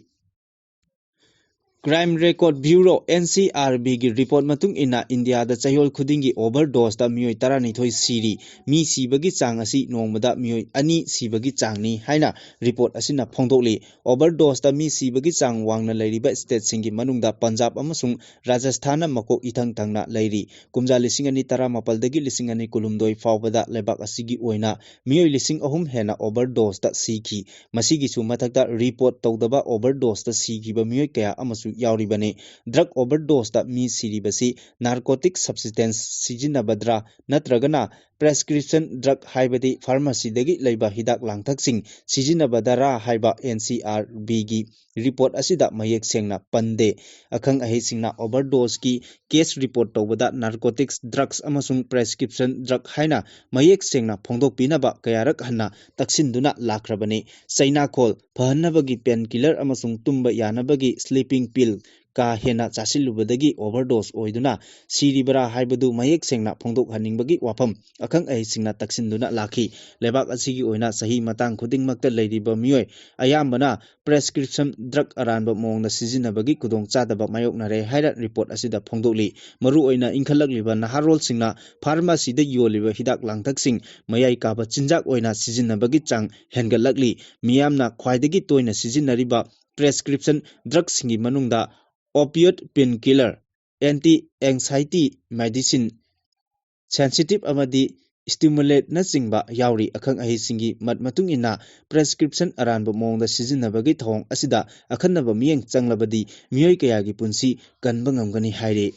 Crime Record Bureau, N C R B ꯒꯤ ꯔꯤꯄꯣꯔꯠ ꯃꯇꯨꯡ ꯏꯟꯅ ꯏꯟꯗꯤꯌꯥꯗ ꯆꯌꯣꯜ ꯈꯨꯗꯤꯡꯒꯤ ꯑꯣꯚꯔꯗꯣꯁꯇ ꯃꯤꯑꯣꯏ ꯇꯔꯥꯅꯤꯊꯣꯏ ꯁꯤꯔꯤ꯫ ꯃꯤ ꯁꯤꯕꯒꯤ ꯆꯥꯡ ꯑꯁꯤ ꯅꯣꯡꯃꯗ ꯃꯤꯑꯣꯏ ꯑꯅꯤ ꯁꯤꯕꯒꯤ ꯆꯥꯡꯅꯤ ꯍꯥꯏꯅ ꯔꯤꯄꯣꯔꯠ ꯑꯁꯤꯅ ꯐꯣꯡꯗꯣꯛꯂꯤ꯫ ꯑꯣꯚꯔꯗꯣꯁꯇ ꯃꯤ ꯁꯤꯕꯒꯤ ꯆꯥꯡ ꯋꯥꯡꯅ ꯂꯩꯔꯤꯕ ꯁ꯭ꯇꯦꯠꯁꯤꯡꯒꯤ ꯃꯅꯨꯡꯗ ꯄꯟꯖꯥꯕ ꯑꯃꯁꯨꯡ ꯔꯥꯖꯁꯊꯥꯟꯅ ꯃꯀꯣꯛ ꯏꯊꯪ ꯊꯪꯅ ꯂꯩꯔꯤ꯫ ꯀꯨꯝꯖꯥ ꯂꯤꯁꯤꯡ ꯑꯅꯤ ꯇꯔꯥꯃꯥꯄꯜꯗꯒꯤ ꯂꯤꯁꯤꯡ ꯑꯅꯤ ꯀꯨꯟꯍꯨꯝꯗꯣꯏ ꯐꯥꯎꯕꯗ ꯂꯩꯕꯥꯛ ꯑꯁꯤꯒꯤ ꯑꯣꯏꯅ ꯃꯤꯑꯣꯏ ꯂꯤꯁꯤꯡ ꯑꯍꯨꯝ ꯍꯦꯟꯅ ꯑꯣꯚꯔꯗꯣꯁꯇ ꯁꯤꯈꯤ꯫ ꯃꯁꯤꯒꯤꯁꯨ ꯃꯊꯛꯇ ꯔꯤꯄꯣꯔꯠ ꯇꯧꯗꯕ ꯑꯣꯚꯔꯗꯣꯁꯇ ꯁꯤꯈꯤꯕ ꯃꯤꯑꯣꯏ ꯀꯌꯥ ꯑꯃꯁꯨ ꯌꯥꯎꯔꯤꯕꯅꯤ꯫ ꯗ꯭ꯔꯒ ꯑꯣꯚꯔꯗꯣꯁꯇ ꯃꯤ ꯁꯤꯔꯤꯕꯁꯤ ꯅꯥꯔꯀꯣꯇꯤꯛ ꯁꯕꯁꯇꯦꯟꯁ ꯁꯤꯖꯤꯟꯅꯕꯗ꯭ꯔꯥ ꯅꯠꯇ꯭ꯔꯒꯅ ꯄ꯭ꯔꯦꯁꯀ꯭ꯔꯤꯞꯁꯟ ꯗ꯭ꯔꯒ ꯍꯥꯏꯕꯗꯤ ꯐꯥꯔꯃꯥꯁꯤꯗꯒꯤ ꯂꯩꯕ ꯍꯤꯗꯥꯛ ꯂꯥꯡꯊꯛꯁꯤꯡ ꯁꯤꯖꯤꯟꯅꯕꯗꯔꯥ ꯍꯥꯏꯕ N C R B ꯒꯤ ꯔꯤꯄꯣꯔꯠ ꯑꯁꯤꯗ ꯃꯌꯦꯛ ꯁꯦꯡꯅ ꯄꯟꯗꯦ꯫ ꯑꯈꯪ ꯑꯍꯩꯁꯤꯡꯅ ꯑꯣꯚꯔꯗꯣꯁꯀꯤ ꯀꯦꯁ ꯔꯤꯄꯣꯔꯠ ꯇꯧꯕꯗ ꯅꯥꯔꯀꯣꯇꯤꯛꯁ ꯗ꯭ꯔꯒꯁ ꯑꯃꯁꯨꯡ ꯄ꯭ꯔꯦꯁꯀ꯭ꯔꯤꯞꯁꯟ ꯗ꯭ꯔꯒ ꯍꯥꯏꯅ ꯃꯌꯦꯛ ꯁꯦꯡꯅ ꯐꯣꯡꯗꯣꯛꯄꯤꯅꯕ ꯀꯌꯥꯔꯛ ꯍꯟꯅ ꯇꯛꯁꯤꯟꯗꯨꯅ ꯂꯥꯛꯈ꯭ꯔꯕꯅꯤ꯫ ꯆꯩꯅꯥꯈꯣꯜ ꯐꯍꯟꯅꯕꯒꯤ ꯄꯦꯟ ꯀꯤꯂꯔ ꯑꯃꯁꯨꯡ ꯇꯨꯝꯕ ꯌꯥꯅꯕꯒꯤ ꯁ꯭ꯂꯤꯄꯤꯡ ꯄꯤꯜ ꯀꯥ ꯍꯦꯟꯅ ꯆꯥꯁꯤꯜꯂꯨꯕꯗꯒꯤ ꯑꯣꯚꯔꯗꯣꯁ ꯑꯣꯏꯗꯨꯅ ꯁꯤꯔꯤꯕ꯭ꯔꯥ ꯍꯥꯏꯕꯗꯨ ꯃꯌꯦꯛ ꯁꯦꯡꯅ ꯐꯣꯡꯗꯣꯛꯍꯟꯅꯤꯡꯕꯒꯤ ꯋꯥꯐꯝ ꯑꯈꯪ ꯑꯍꯩꯁꯤꯡꯅ ꯇꯛꯁꯤꯟꯗꯨꯅ ꯂꯥꯛꯈꯤ꯫ ꯂꯩꯕꯥꯛ ꯑꯁꯤꯒꯤ ꯑꯣꯏꯅ ꯆꯍꯤ ꯃꯇꯥꯡ ꯈꯨꯗꯤꯡꯃꯛꯇ ꯂꯩꯔꯤꯕ ꯃꯤꯑꯣꯏ ꯑꯌꯥꯝꯕꯅ ꯄ꯭ꯔꯦꯁꯀ꯭ꯔꯤꯞꯁꯟ ꯗ꯭ꯔꯒ ꯑꯔꯥꯟꯕ ꯃꯑꯣꯡꯗ ꯁꯤꯖꯤꯟꯅꯕꯒꯤ ꯈꯨꯗꯣꯡꯆꯥꯗꯕ ꯃꯥꯌꯣꯛꯅꯔꯦ ꯍꯥꯏꯅ ꯔꯤꯄꯣꯔꯠ ꯑꯁꯤꯗ ꯐꯣꯡꯗꯣꯛꯂꯤ꯫ ꯃꯔꯨꯑꯣꯏꯅ ꯏꯟꯈꯠꯂꯛꯂꯤꯕ ꯅꯍꯥꯔꯣꯜꯁꯤꯡꯅ ꯐꯥꯔꯃꯥꯁꯤꯗ ꯌꯣꯜꯂꯤꯕ ꯍꯤꯗꯥꯛ ꯂꯥꯡꯊꯛꯁꯤꯡ ꯃꯌꯥꯏ ꯀꯥꯕ ꯆꯤꯟꯖꯥꯛ ꯑꯣꯏꯅ ꯁꯤꯖꯤꯟꯅꯕꯒꯤ ꯆꯥꯡ ꯍꯦꯟꯒꯠꯂꯛꯂꯤ꯫ ꯃꯤꯌꯥꯝꯅ ꯈ꯭ꯋꯥꯏꯗꯒꯤ ꯇꯣꯏꯅ ꯁꯤꯖꯤꯟꯅꯔꯤꯕ ꯄ꯭ꯔꯦꯁꯀ꯭ꯔꯤꯞꯁꯟ ꯗ꯭ꯔꯒꯁꯤꯡꯒꯤ ꯃꯅꯨꯡꯗ opioid, painkiller, anti anxiety medicine, sensitive ꯑꯃꯗꯤ stimulant ꯅꯆꯤꯡꯕ ꯌꯥꯎꯔꯤ꯫ ꯑꯈꯪ ꯑꯍꯩꯁꯤꯡꯒꯤ ꯃꯠ ꯃꯇꯨꯡ ꯏꯟꯅ ꯄ꯭ꯔꯦꯁꯀ꯭ꯔꯤꯞꯁꯟ ꯑꯔꯥꯟꯕ ꯃꯑꯣꯡꯗ ꯁꯤꯖꯤꯟꯅꯕꯒꯤ ꯊꯧꯑꯣꯡ ꯑꯁꯤꯗ ꯑꯈꯟꯅꯕ ꯃꯤꯠꯌꯦꯡ ꯆꯪꯂꯕꯗꯤ ꯃꯤꯑꯣꯏ ꯀꯌꯥꯒꯤ ꯄꯨꯟꯁꯤ ꯀꯟꯕ ꯉꯝꯒꯅꯤ ꯍꯥꯏꯔꯤ꯫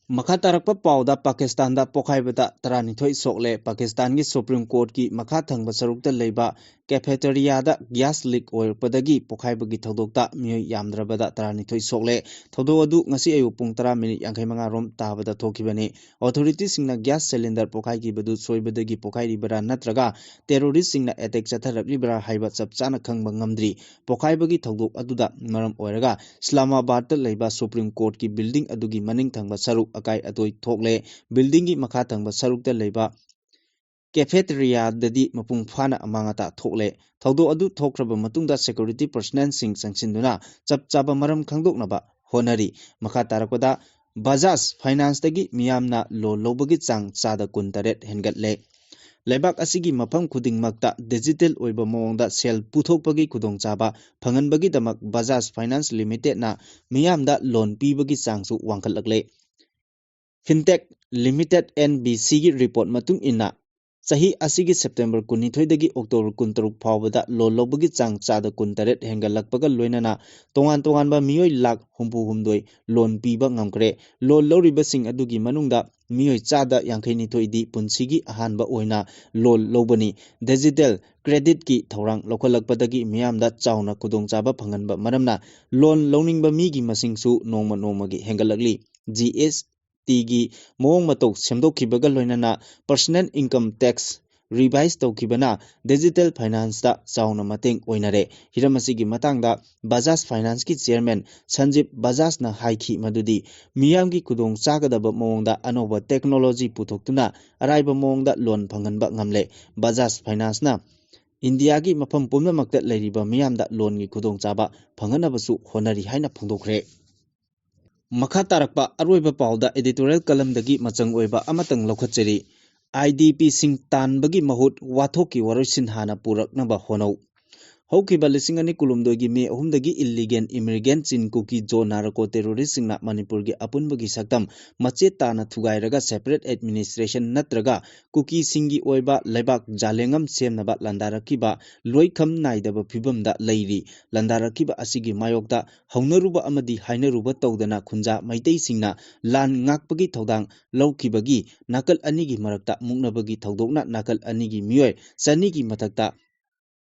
ꯃꯈꯥ ꯇꯥꯔꯛꯄ ꯄꯥꯎꯗ, ꯄꯥꯀꯤꯁꯇꯥꯟꯗ ꯄꯣꯈꯥꯏꯕꯗ ꯇꯔꯥꯅꯤꯊꯣꯏ ꯁꯣꯛꯂꯦ꯫ ꯄꯥꯀꯤꯁꯇꯥꯟꯒꯤ ꯁꯨꯄ꯭ꯔꯤꯝ ꯀꯣꯔꯠꯀꯤ ꯃꯈꯥ ꯊꯪꯕ ꯁꯔꯨꯛꯇ ꯂꯩꯕ ꯀꯦꯐꯦꯇꯦꯔꯤꯌꯥꯗ ꯒ꯭ꯌꯥꯁ ꯂꯤꯛ ꯑꯣꯏꯔꯛꯄꯗꯒꯤ ꯄꯣꯈꯥꯏꯕꯒꯤ ꯊꯧꯗꯣꯛꯇ ꯃꯤꯑꯣꯏ ꯌꯥꯝꯗ꯭ꯔꯕꯗ ꯇꯔꯥꯅꯤꯊꯣꯏ ꯁꯣꯛꯂꯦ꯫ ꯊꯧꯗꯣꯛ ꯑꯗꯨ ꯉꯁꯤ ꯑꯌꯨꯛ ꯄꯨꯡ ꯇꯔꯥ ꯃꯤꯅꯤꯠ ꯌꯥꯡꯈꯩ ꯃꯉꯥ ꯔꯣꯝ ꯇꯥꯕꯗ ꯊꯣꯛꯈꯤꯕꯅꯤ꯫ ꯑꯣꯊꯣꯔꯤꯇꯤꯁꯤꯡꯅ ꯒ꯭ꯌꯥꯁ ꯁꯤꯂꯤꯟꯗꯔ ꯄꯣꯈꯥꯏꯈꯤꯕꯗꯨ ꯁꯣꯏꯕꯗꯒꯤ ꯄꯣꯈꯥꯏꯔꯤꯕꯔꯥ ꯅꯠꯇ꯭ꯔꯒ ꯇꯦꯔꯣꯔꯤꯁꯁꯤꯡꯅ ꯑꯦꯇꯦꯛ ꯆꯠꯊꯔꯛꯂꯤꯕꯔꯥ ꯍꯥꯏꯕ ꯆꯞ ꯆꯥꯅ ꯈꯪꯕ ꯉꯝꯗ꯭ꯔꯤ꯫ ꯄꯣꯈꯥꯏꯕꯒꯤ ꯊꯧꯗꯣꯛ ꯑꯗꯨꯗ ꯃꯔꯝ ꯑꯣꯏꯔꯒ ꯏꯁꯂꯥꯃꯥꯕꯥꯗꯇ ꯂꯩꯕ ꯁꯨꯄ꯭ꯔꯤꯝ ꯀꯣꯔꯠꯀꯤ ꯕꯤꯜꯗꯤꯡ ꯑꯗꯨꯒꯤ ꯃꯅꯤꯡ ꯊꯪꯕ ꯁꯔꯨꯛ ꯑꯀꯥꯏ ꯑꯇꯣꯏ ꯊꯣꯛꯂꯦ꯫ ꯕꯤꯜꯗꯤꯡꯒꯤ ꯃꯈꯥ ꯊꯪꯕ ꯁꯔꯨꯛꯇ ꯂꯩꯕ ꯀꯦꯐꯦꯇꯦꯔꯤꯌꯥꯗꯗꯤ ꯃꯄꯨꯡ ꯐꯥꯅ ꯑꯃꯥꯡ ꯑꯇꯥ ꯊꯣꯛꯂꯦ꯫ ꯊꯧꯗꯣꯛ ꯑꯗꯨ ꯊꯣꯛꯈ꯭ꯔꯕ ꯃꯇꯨꯡꯗ ꯁꯦꯀ꯭ꯌꯨꯔꯤꯇꯤ ꯄꯔꯁꯅꯦꯜꯁꯤꯡ ꯆꯪꯁꯤꯟꯗꯨꯅ ꯆꯞ ꯆꯥꯕ ꯃꯔꯝ ꯈꯪꯗꯣꯛꯅꯕ ꯍꯣꯠꯅꯔꯤ꯫ ꯃꯈꯥ ꯇꯥꯔꯛꯄꯗ, ꯕꯖꯥꯖ ꯐꯥꯏꯅꯥꯟꯁꯇꯒꯤ ꯃꯤꯌꯥꯝꯅ ꯂꯣꯟ ꯂꯧꯕꯒꯤ ꯆꯥꯡ ꯆꯥꯗ ꯀꯨꯟ ꯇꯔꯦꯠ ꯍꯦꯟꯒꯠꯂꯦ꯫ ꯂꯩꯕꯥꯛ ꯑꯁꯤꯒꯤ ꯃꯐꯝ ꯈꯨꯗꯤꯡꯃꯛꯇ ꯗꯤꯖꯤꯇꯦꯜ ꯑꯣꯏꯕ ꯃꯑꯣꯡꯗ ꯁꯦꯜ ꯄꯨꯊꯣꯛꯄꯒꯤ ꯈꯨꯗꯣꯡꯆꯥꯕ ꯐꯪꯍꯟꯕꯒꯤꯗꯃꯛ ꯕꯖꯥꯖ ꯐꯥꯏꯅꯥꯟꯁ ꯂꯤꯃꯤꯇꯦꯗꯅ ꯃꯤꯌꯥꯝꯗ ꯂꯣꯟ ꯄꯤꯕꯒꯤ ꯆꯥꯡꯁꯨ ꯋꯥꯡꯈꯠꯂꯛꯂꯦ꯫ ꯐꯤꯟꯇꯦꯛ ꯂꯤꯃꯤꯇꯦꯗ, ꯑꯦꯟ ꯕꯤ ꯁꯤꯒꯤ ꯔꯤꯄꯣꯔꯠ ꯃꯇꯨꯡ ꯏꯟꯅ, ꯆꯍꯤ ꯑꯁꯤꯒꯤ ꯁꯦꯞꯇꯦꯝꯕꯔ ꯀꯨꯟꯅꯤꯊꯣꯏꯗꯒꯤ ꯑꯣꯛꯇꯣꯕꯔ ꯀꯨꯟꯇꯔꯨꯛ ꯐꯥꯎꯕꯗ ꯂꯣꯟ ꯂꯧꯕꯒꯤ ꯆꯥꯡ ꯆꯥꯗ ꯀꯨꯟ ꯇꯔꯦꯠ ꯍꯦꯟꯒꯠꯂꯛꯄꯒ ꯂꯣꯏꯅꯅ ꯇꯣꯉꯥꯟ ꯇꯣꯉꯥꯟꯕ ꯃꯤꯑꯣꯏ ꯂꯥꯈ ꯍꯨꯝꯐꯨ ꯍꯨꯝꯗꯣꯏ ꯂꯣꯟ ꯄꯤꯕ ꯉꯝꯈ꯭ꯔꯦ꯫ ꯂꯣꯟ ꯂꯧꯔꯤꯕꯁꯤꯡ ꯑꯗꯨꯒꯤ ꯃꯅꯨꯡꯗ ꯃꯤꯑꯣꯏ ꯆꯥꯗ ꯌꯥꯡꯈꯩ ꯅꯤꯊꯣꯏꯗꯤ ꯄꯨꯟꯁꯤꯒꯤ ꯑꯍꯥꯟꯕ ꯑꯣꯏꯅ ꯂꯣꯟ ꯂꯧꯕꯅꯤ꯫ ꯗꯤꯖꯤꯇꯦꯜ ꯀ꯭ꯔꯦꯗꯤꯠꯀꯤ ꯊꯧꯔꯥꯡ ꯂꯧꯈꯠꯂꯛꯄꯗꯒꯤ ꯃꯤꯌꯥꯝꯗ ꯆꯥꯎꯅ ꯈꯨꯗꯣꯡꯆꯥꯕ ꯐꯪꯍꯟꯕ ꯃꯔꯝꯅ ꯂꯣꯟ ꯂꯧꯅꯤꯡꯕ ꯃꯤꯒꯤ ꯃꯁꯤꯡꯁꯨ ꯅꯣꯡꯃ ꯅꯣꯡꯃꯒꯤ ꯍꯦꯟꯒꯠꯂꯛꯂꯤ꯫ ꯖꯤ ꯑꯦꯁ ꯇꯤꯒꯤ ꯃꯑꯣꯡ ꯃꯇꯧ ꯁꯦꯝꯗꯣꯛꯈꯤꯕꯒ ꯂꯣꯏꯅꯅ ꯄꯔꯁꯅꯦꯜ ꯏꯟꯀꯝ ꯇꯦꯛꯁ ꯔꯤꯚꯥꯏꯁ ꯇꯧꯈꯤꯕꯅ ꯗꯤꯖꯤꯇꯦꯜ ꯐꯥꯏꯅꯥꯟꯁꯇ ꯆꯥꯎꯅ ꯃꯇꯦꯡ ꯑꯣꯏꯅꯔꯦ꯫ ꯍꯤꯔꯝ ꯑꯁꯤꯒꯤ ꯃꯇꯥꯡꯗ ꯕꯖꯥꯖ ꯐꯥꯏꯅꯥꯟꯁꯀꯤ ꯆꯤꯌꯔꯃꯦꯟ ꯁꯟꯖꯤꯞ ꯕꯖꯥꯖꯅ ꯍꯥꯏꯈꯤ ꯃꯗꯨꯗꯤ ꯃꯤꯌꯥꯝꯒꯤ ꯈꯨꯗꯣꯡ ꯆꯥꯒꯗꯕ ꯃꯑꯣꯡꯗ ꯑꯅꯧꯕ ꯇꯦꯛꯅꯣꯂꯣꯖꯤ ꯄꯨꯊꯣꯛꯇꯨꯅ ꯑꯔꯥꯏꯕ ꯃꯑꯣꯡꯗ ꯂꯣꯟ ꯐꯪꯍꯟꯕ ꯉꯝꯂꯦ꯫ ꯕꯖꯥꯖ ꯐꯥꯏꯅꯥꯟꯁꯅ ꯏꯟꯗꯤꯌꯥꯒꯤ ꯃꯐꯝ ꯄꯨꯝꯅꯃꯛꯇ ꯂꯩꯔꯤꯕ ꯃꯤꯌꯥꯝꯗ ꯂꯣꯟꯒꯤ ꯈꯨꯗꯣꯡꯆꯥꯕ ꯐꯪꯍꯟꯅꯕꯁꯨ ꯍꯣꯠꯅꯔꯤ ꯍꯥꯏꯅ ꯐꯣꯡꯗꯣꯛꯈ꯭ꯔꯦ꯫ ꯃꯈꯥ ꯇꯥꯔꯛꯄ ꯑꯔꯣꯏꯕ ꯄꯥꯎꯗ editorial columnꯗꯒꯤ ꯃꯆꯪ ꯑꯣꯏꯕ ꯑꯃꯇꯪ ꯂꯧꯈꯠꯆꯔꯤ꯫ ꯑꯥꯏ ꯗꯤ ꯄꯤꯁꯤꯡ ꯇꯥꯟꯕꯒꯤ ꯃꯍꯨꯠ ꯋꯥꯊꯣꯛꯀꯤ ꯋꯥꯔꯣꯏꯁꯤꯟ ꯍꯥꯟꯅ ꯄꯨꯔꯛꯅꯕ ꯍꯣꯠꯅꯧ꯫ ꯍꯧꯈꯤꯕ ꯂꯤꯁꯤꯡ ꯑꯅꯤ ꯀꯨꯟꯍꯨꯝꯗꯣꯏꯒꯤ ꯃꯦ ꯑꯍꯨꯝꯗꯒꯤ illegal immigrant ꯆꯤꯟ ꯀꯨꯀꯤ ꯖꯣ ꯅꯥꯔꯀꯣ ꯇꯦꯔꯣꯔꯤꯁꯁꯤꯡꯅ ꯃꯅꯤꯄꯨꯔꯒꯤ ꯑꯄꯨꯟꯕꯒꯤ ꯁꯛꯇꯝ ꯃꯆꯦꯠ ꯇꯥꯅ ꯊꯨꯒꯥꯏꯔꯒ separate administration ꯅꯠꯇ꯭ꯔꯒ ꯀꯨꯀꯤꯁꯤꯡꯒꯤ ꯑꯣꯏꯕ ꯂꯩꯕꯥꯛ ꯖꯥꯂꯦꯡꯉꯝ ꯁꯦꯝꯅꯕ ꯂꯥꯟꯗꯥꯔꯛꯈꯤꯕ ꯂꯣꯏꯈꯝ ꯅꯥꯏꯗꯕ ꯐꯤꯕꯝꯗ ꯂꯩꯔꯤ꯫ ꯂꯥꯟꯗꯥꯔꯛꯈꯤꯕ ꯑꯁꯤꯒꯤ ꯃꯥꯌꯣꯛꯇ ꯍꯧꯅꯔꯨꯕ ꯑꯃꯗꯤ ꯍꯥꯏꯅꯔꯨꯕ ꯇꯧꯗꯅ ꯈꯨꯟꯖꯥ ꯃꯩꯇꯩꯁꯤꯡꯅ ꯂꯥꯟ ꯉꯥꯛꯄꯒꯤ ꯊꯧꯗꯥꯡ ꯂꯧꯈꯤꯕꯒꯤ ꯅꯥꯀꯜ ꯑꯅꯤꯒꯤ ꯃꯔꯛꯇ ꯃꯨꯛꯅꯕꯒꯤ ꯊꯧꯗꯣꯛꯅ ꯅꯥꯀꯜ ꯑꯅꯤꯒꯤ ꯃꯤꯑꯣꯏ ꯆꯅꯤꯒꯤ ꯃꯊꯛꯇ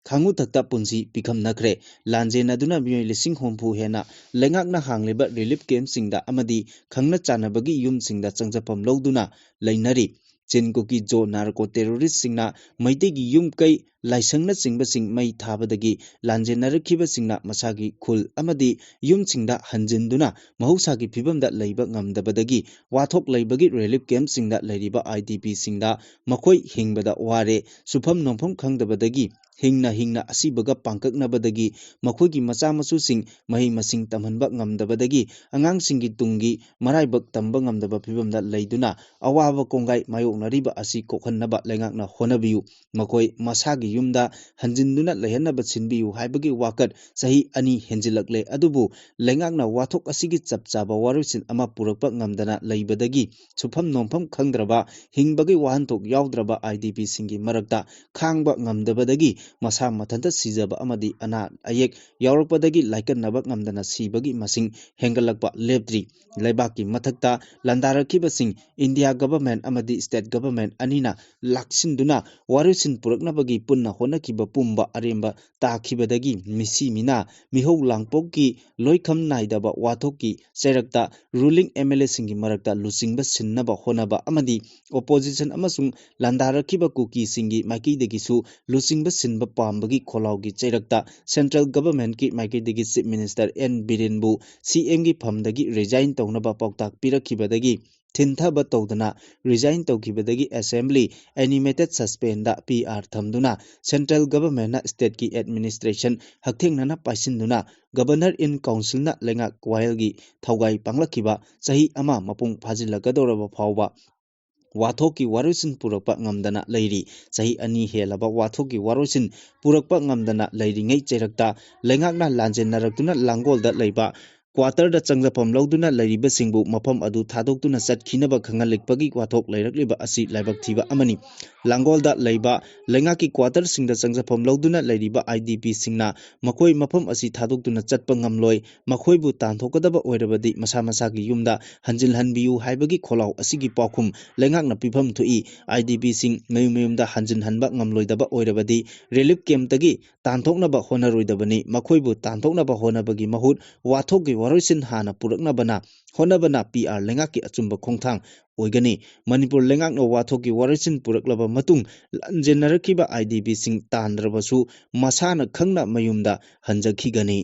ꯈꯥꯡꯉꯨꯊꯛꯇ ꯄꯨꯟꯁꯤ ꯄꯤꯈꯝꯅꯈ꯭ꯔꯦ꯫ ꯂꯥꯟꯖꯦꯟꯅꯗꯨꯅ ꯃꯤꯑꯣꯏ ꯂꯤꯁꯤꯡ ꯍꯨꯝꯐꯨ ꯍꯦꯟꯅ ꯂꯩꯉꯥꯛꯅ ꯍꯥꯡꯂꯤꯕ relief campꯁꯤꯡꯗ ꯑꯃꯗꯤ ꯈꯪꯅ ꯆꯥꯟꯅꯕꯒꯤ ꯌꯨꯝꯁꯤꯡꯗ ꯆꯪꯖꯐꯝ ꯂꯧꯗꯨꯅ ꯂꯩꯅꯔꯤ꯫ ꯆꯤꯟ ꯀꯨꯀꯤ ꯖꯣ ꯅꯥꯔꯀꯣ ꯇꯦꯔꯣꯔꯤꯁꯁꯤꯡꯅ ꯃꯩꯇꯩꯒꯤ ꯌꯨꯝ ꯀꯩ, ꯂꯥꯏꯁꯪꯅꯆꯤꯡꯕꯁꯤꯡ ꯃꯩ ꯊꯥꯕꯗꯒꯤ ꯂꯥꯟꯖꯦꯟꯅꯔꯛꯈꯤꯕꯁꯤꯡꯅ ꯃꯁꯥꯒꯤ ꯈꯨꯜ ꯑꯃꯗꯤ ꯌꯨꯝꯁꯤꯡꯗ ꯍꯟꯖꯤꯟꯗꯨꯅ ꯃꯍꯧꯁꯥꯒꯤ ꯐꯤꯕꯝꯗ ꯂꯩꯕ ꯉꯝꯗꯕꯗꯒꯤ ꯋꯥꯊꯣꯛ ꯂꯩꯕꯒꯤ relief campꯁꯤꯡꯗ ꯂꯩꯔꯤꯕ IDPꯁꯤꯡꯗ ꯃꯈꯣꯏ ꯍꯤꯡꯕꯗ ꯋꯥꯔꯦ, ꯁꯨꯐꯝ ꯅꯣꯝꯐꯝ ꯈꯪꯗꯕꯗꯒꯤ ꯍꯤꯡꯅ ꯍꯤꯡꯅ ꯑꯁꯤꯕꯒ ꯄꯥꯡꯀꯛꯅꯕꯗꯒꯤ ꯃꯈꯣꯏꯒꯤ ꯃꯆꯥ ꯃꯁꯨꯁꯤꯡ ꯃꯍꯩ ꯃꯁꯤꯡ ꯇꯝꯍꯟꯕ ꯉꯝꯗꯕꯗꯒꯤ ꯑꯉꯥꯡꯁꯤꯡꯒꯤ ꯇꯨꯡꯒꯤ ꯃꯔꯥꯏꯕꯛ ꯇꯝꯕ ꯉꯝꯗꯕ ꯐꯤꯕꯝꯗ ꯂꯩꯗꯨꯅ ꯑꯋꯥꯕ ꯀꯣꯡꯒꯥꯏ ꯃꯥꯌꯣꯛꯅꯔꯤꯕ ꯑꯁꯤ ꯀꯣꯛꯍꯟꯅꯕ ꯂꯩꯉꯥꯛꯅ ꯍꯣꯠꯅꯕꯤꯌꯨ꯫ ꯃꯈꯣꯏ ꯃꯁꯥꯒꯤ ꯌꯨꯝꯗ ꯍꯟꯖꯤꯟꯗꯨꯅ ꯂꯩꯍꯟꯅꯕ ꯁꯤꯟꯕꯤꯌꯨ ꯍꯥꯏꯕꯒꯤ ꯋꯥꯀꯠ ꯆꯍꯤ ꯑꯅꯤ ꯍꯦꯟꯖꯤꯜꯂꯛꯂꯦ꯫ ꯑꯗꯨꯕꯨ ꯂꯩꯉꯥꯛꯅ ꯋꯥꯊꯣꯛ ꯑꯁꯤꯒꯤ ꯆꯞ ꯆꯥꯕ ꯋꯥꯔꯣꯏꯁꯤꯟ ꯑꯃ ꯄꯨꯔꯛꯄ ꯉꯝꯗꯅ ꯂꯩꯕꯗꯒꯤ ꯁꯨꯐꯝ ꯅꯣꯝꯐꯝ ꯈꯪꯗ꯭ꯔꯕ, ꯍꯤꯡꯕꯒꯤ ꯋꯥꯍꯟꯊꯣꯛ ꯌꯥꯎꯗ꯭ꯔꯕ IDPꯁꯤꯡꯒꯤ ꯃꯔꯛꯇ ꯈꯥꯡꯕ ꯉꯝꯗꯕꯗꯒꯤ ꯃꯁꯥ ꯃꯊꯟꯇ ꯁꯤꯖꯕ ꯑꯃꯗꯤ ꯑꯅꯥ ꯑꯌꯦꯛ ꯌꯥꯎꯔꯛꯄꯗꯒꯤ ꯂꯥꯏꯀꯠꯅꯕ ꯉꯝꯗꯅ ꯁꯤꯕꯒꯤ ꯃꯁꯤꯡ ꯍꯦꯟꯒꯠꯂꯛꯄ ꯂꯦꯞꯇ꯭ꯔꯤ꯫ ꯂꯩꯕꯥꯛꯀꯤ ꯃꯊꯛꯇ ꯂꯥꯟꯗꯥꯔꯛꯈꯤꯕꯁꯤꯡ India government ꯑꯃꯗꯤ state government ꯑꯅꯤꯅ ꯂꯥꯛꯁꯤꯟꯗꯨꯅ ꯋꯥꯔꯣꯏꯁꯤꯟ ꯄꯨꯔꯛꯅꯕꯒꯤ ꯄꯨꯟꯅ ꯍꯣꯠꯅꯈꯤꯕ ꯄꯨꯝꯕ ꯑꯔꯦꯝꯕ ꯇꯥꯈꯤꯕꯗꯒꯤ ꯃꯤꯁꯤ ꯃꯤꯅꯥ ꯃꯤꯍꯧ ꯂꯥꯡꯄꯣꯛꯀꯤ ꯂꯣꯏꯈꯝ ꯅꯥꯏꯗꯕ ꯋꯥꯊꯣꯛꯀꯤ ꯆꯩꯔꯛꯇ ruling MLAꯁꯤꯡꯒꯤ ꯃꯔꯛꯇ ꯂꯨꯆꯤꯡꯕ ꯁꯤꯟꯅꯕ ꯍꯣꯠꯅꯕ ꯑꯃꯗꯤ opposition ꯑꯃꯁꯨꯡ ꯂꯥꯟꯗꯥꯔꯛꯈꯤꯕ ꯀꯨꯀꯤꯁꯤꯡꯒꯤ ꯃꯥꯏꯀꯩꯗꯒꯤꯁꯨ ꯂꯨꯆꯤꯡꯕ ꯁꯤꯟꯕ ꯄꯥꯝꯕꯒꯤ ꯈꯣꯜꯂꯥꯎꯒꯤ ꯆꯩꯔꯛꯇ central governmentꯀꯤ ꯃꯥꯏꯀꯩꯗꯒꯤ Chief Minister N ꯕꯤꯔꯦꯟꯕꯨ CMꯒꯤ ꯐꯝꯗꯒꯤ resign ꯇꯧꯅꯕ ꯄꯥꯎꯇꯥꯛ ꯄꯤꯔꯛꯈꯤꯕꯗꯒꯤ ꯊꯤꯟꯊꯕ ꯇꯧꯗꯅ resign ꯇꯧꯈꯤꯕꯗꯒꯤ assembly animated suspendꯗ PR ꯊꯝꯗꯨꯅ central governmentꯅ stateꯀꯤ administration ꯍꯛꯊꯦꯡꯅꯅ ꯄꯥꯏꯁꯤꯟꯗꯨꯅ Governor in Councilꯅ ꯂꯩꯉꯥꯛ ꯋꯥꯌꯦꯜꯒꯤ ꯊꯧꯒꯥꯏ ꯄꯥꯡꯂꯛꯈꯤꯕ ꯆꯍꯤ ꯑꯃ ꯃꯄꯨꯡ ꯐꯥꯖꯤꯜꯂꯛꯀꯗꯧꯔꯕ ꯐꯥꯎꯕ ꯋꯥꯊꯣꯛꯀꯤ ꯋꯥꯔꯣꯏꯁꯤꯟ ꯄꯨꯔꯛꯄ ꯉꯝꯗꯅ ꯂꯩꯔꯤ꯫ ꯆꯍꯤ ꯑꯅꯤ ꯍꯦꯜꯂꯕ ꯋꯥꯊꯣꯛꯀꯤ ꯋꯥꯔꯣꯏꯁꯤꯟ ꯄꯨꯔꯛꯄ ꯉꯝꯗꯅ ꯂꯩꯔꯤꯉꯩ ꯆꯩꯔꯛꯇ ꯂꯩꯉꯥꯛꯅ ꯂꯥꯟꯖꯦꯟꯅꯔꯛꯇꯨꯅ ꯂꯥꯡꯒꯣꯜꯗ ꯂꯩꯕ ꯀ꯭ꯋꯥꯇꯔꯗ ꯆꯪꯖꯐꯝ ꯂꯧꯗꯨꯅ ꯂꯩꯔꯤꯕꯁꯤꯡꯕꯨ ꯃꯐꯝ ꯑꯗꯨ ꯊꯥꯗꯣꯛꯇꯨꯅ ꯆꯠꯈꯤꯅꯕ ꯈꯪꯍꯜꯂꯛꯄꯒꯤ ꯋꯥꯊꯣꯛ ꯂꯩꯔꯛꯂꯤꯕ ꯑꯁꯤ ꯂꯥꯏꯕꯛ ꯊꯤꯕ ꯑꯃꯅꯤ꯫ ꯂꯥꯡꯒꯣꯜꯗ ꯂꯩꯕ ꯂꯩꯉꯥꯛꯀꯤ ꯀ꯭ꯋꯥꯇꯔꯁꯤꯡꯗ ꯆꯪꯖꯐꯝ ꯂꯧꯗꯨꯅ ꯂꯩꯔꯤꯕ IDPꯁꯤꯡꯅ ꯃꯈꯣꯏ ꯃꯐꯝ ꯑꯁꯤ ꯊꯥꯗꯣꯛꯇꯨꯅ ꯆꯠꯄ ꯉꯝꯂꯣꯏ, ꯃꯈꯣꯏꯕꯨ ꯇꯥꯟꯊꯣꯛꯀꯗꯕ ꯑꯣꯏꯔꯕꯗꯤ ꯃꯁꯥ ꯃꯁꯥꯒꯤ ꯌꯨꯝꯗ ꯍꯟꯖꯤꯜꯍꯟꯕꯤꯌꯨ ꯍꯥꯏꯕꯒꯤ ꯈꯣꯜꯂꯥꯎ ꯑꯁꯤꯒꯤ ꯄꯥꯎꯈꯨꯝ ꯂꯩꯉꯥꯛꯅ ꯄꯤꯐꯝ ꯊꯣꯛꯏ꯫ IDPꯁꯤꯡ ꯃꯌꯨꯝ ꯃꯌꯨꯝꯗ ꯍꯟꯖꯤꯟꯍꯟꯕ ꯉꯝꯂꯣꯏꯗꯕ ꯑꯣꯏꯔꯕꯗꯤ ꯔꯤꯂꯤꯐ ꯀꯦꯝꯞꯇꯒꯤ ꯇꯥꯟꯊꯣꯛꯅꯕ ꯍꯣꯠꯅꯔꯣꯏꯗꯕꯅꯤ꯫ ꯃꯈꯣꯏꯕꯨ ꯇꯥꯟꯊꯣꯛꯅꯕ ꯍꯣꯠꯅꯕꯒꯤ ꯃꯍꯨꯠ ꯋꯥꯊꯣꯛꯀꯤ ꯋꯥꯔꯣꯏꯁꯤꯟ ꯍꯥꯟꯅ ꯄꯨꯔꯛꯅꯕꯅ ꯍꯣꯠꯅꯕꯅ PR ꯂꯩꯉꯥꯛꯀꯤ ꯑꯆꯨꯝꯕ ꯈꯣꯡꯊꯥꯡ ꯑꯣꯏꯒꯅꯤ꯫ ꯃꯅꯤꯄꯨꯔ ꯂꯩꯉꯥꯛꯅ ꯋꯥꯊꯣꯛꯀꯤ ꯋꯥꯔꯣꯏꯁꯤꯟ ꯄꯨꯔꯛꯂꯕ ꯃꯇꯨꯡ ꯂꯥꯟꯖꯦꯟꯅꯔꯛꯈꯤꯕ IDPꯁꯤꯡ ꯇꯥꯟꯗ꯭ꯔꯕꯁꯨ ꯃꯁꯥꯅ ꯈꯪꯅ ꯃꯌꯨꯝꯗ ꯍꯟꯖꯈꯤꯒꯅꯤ꯫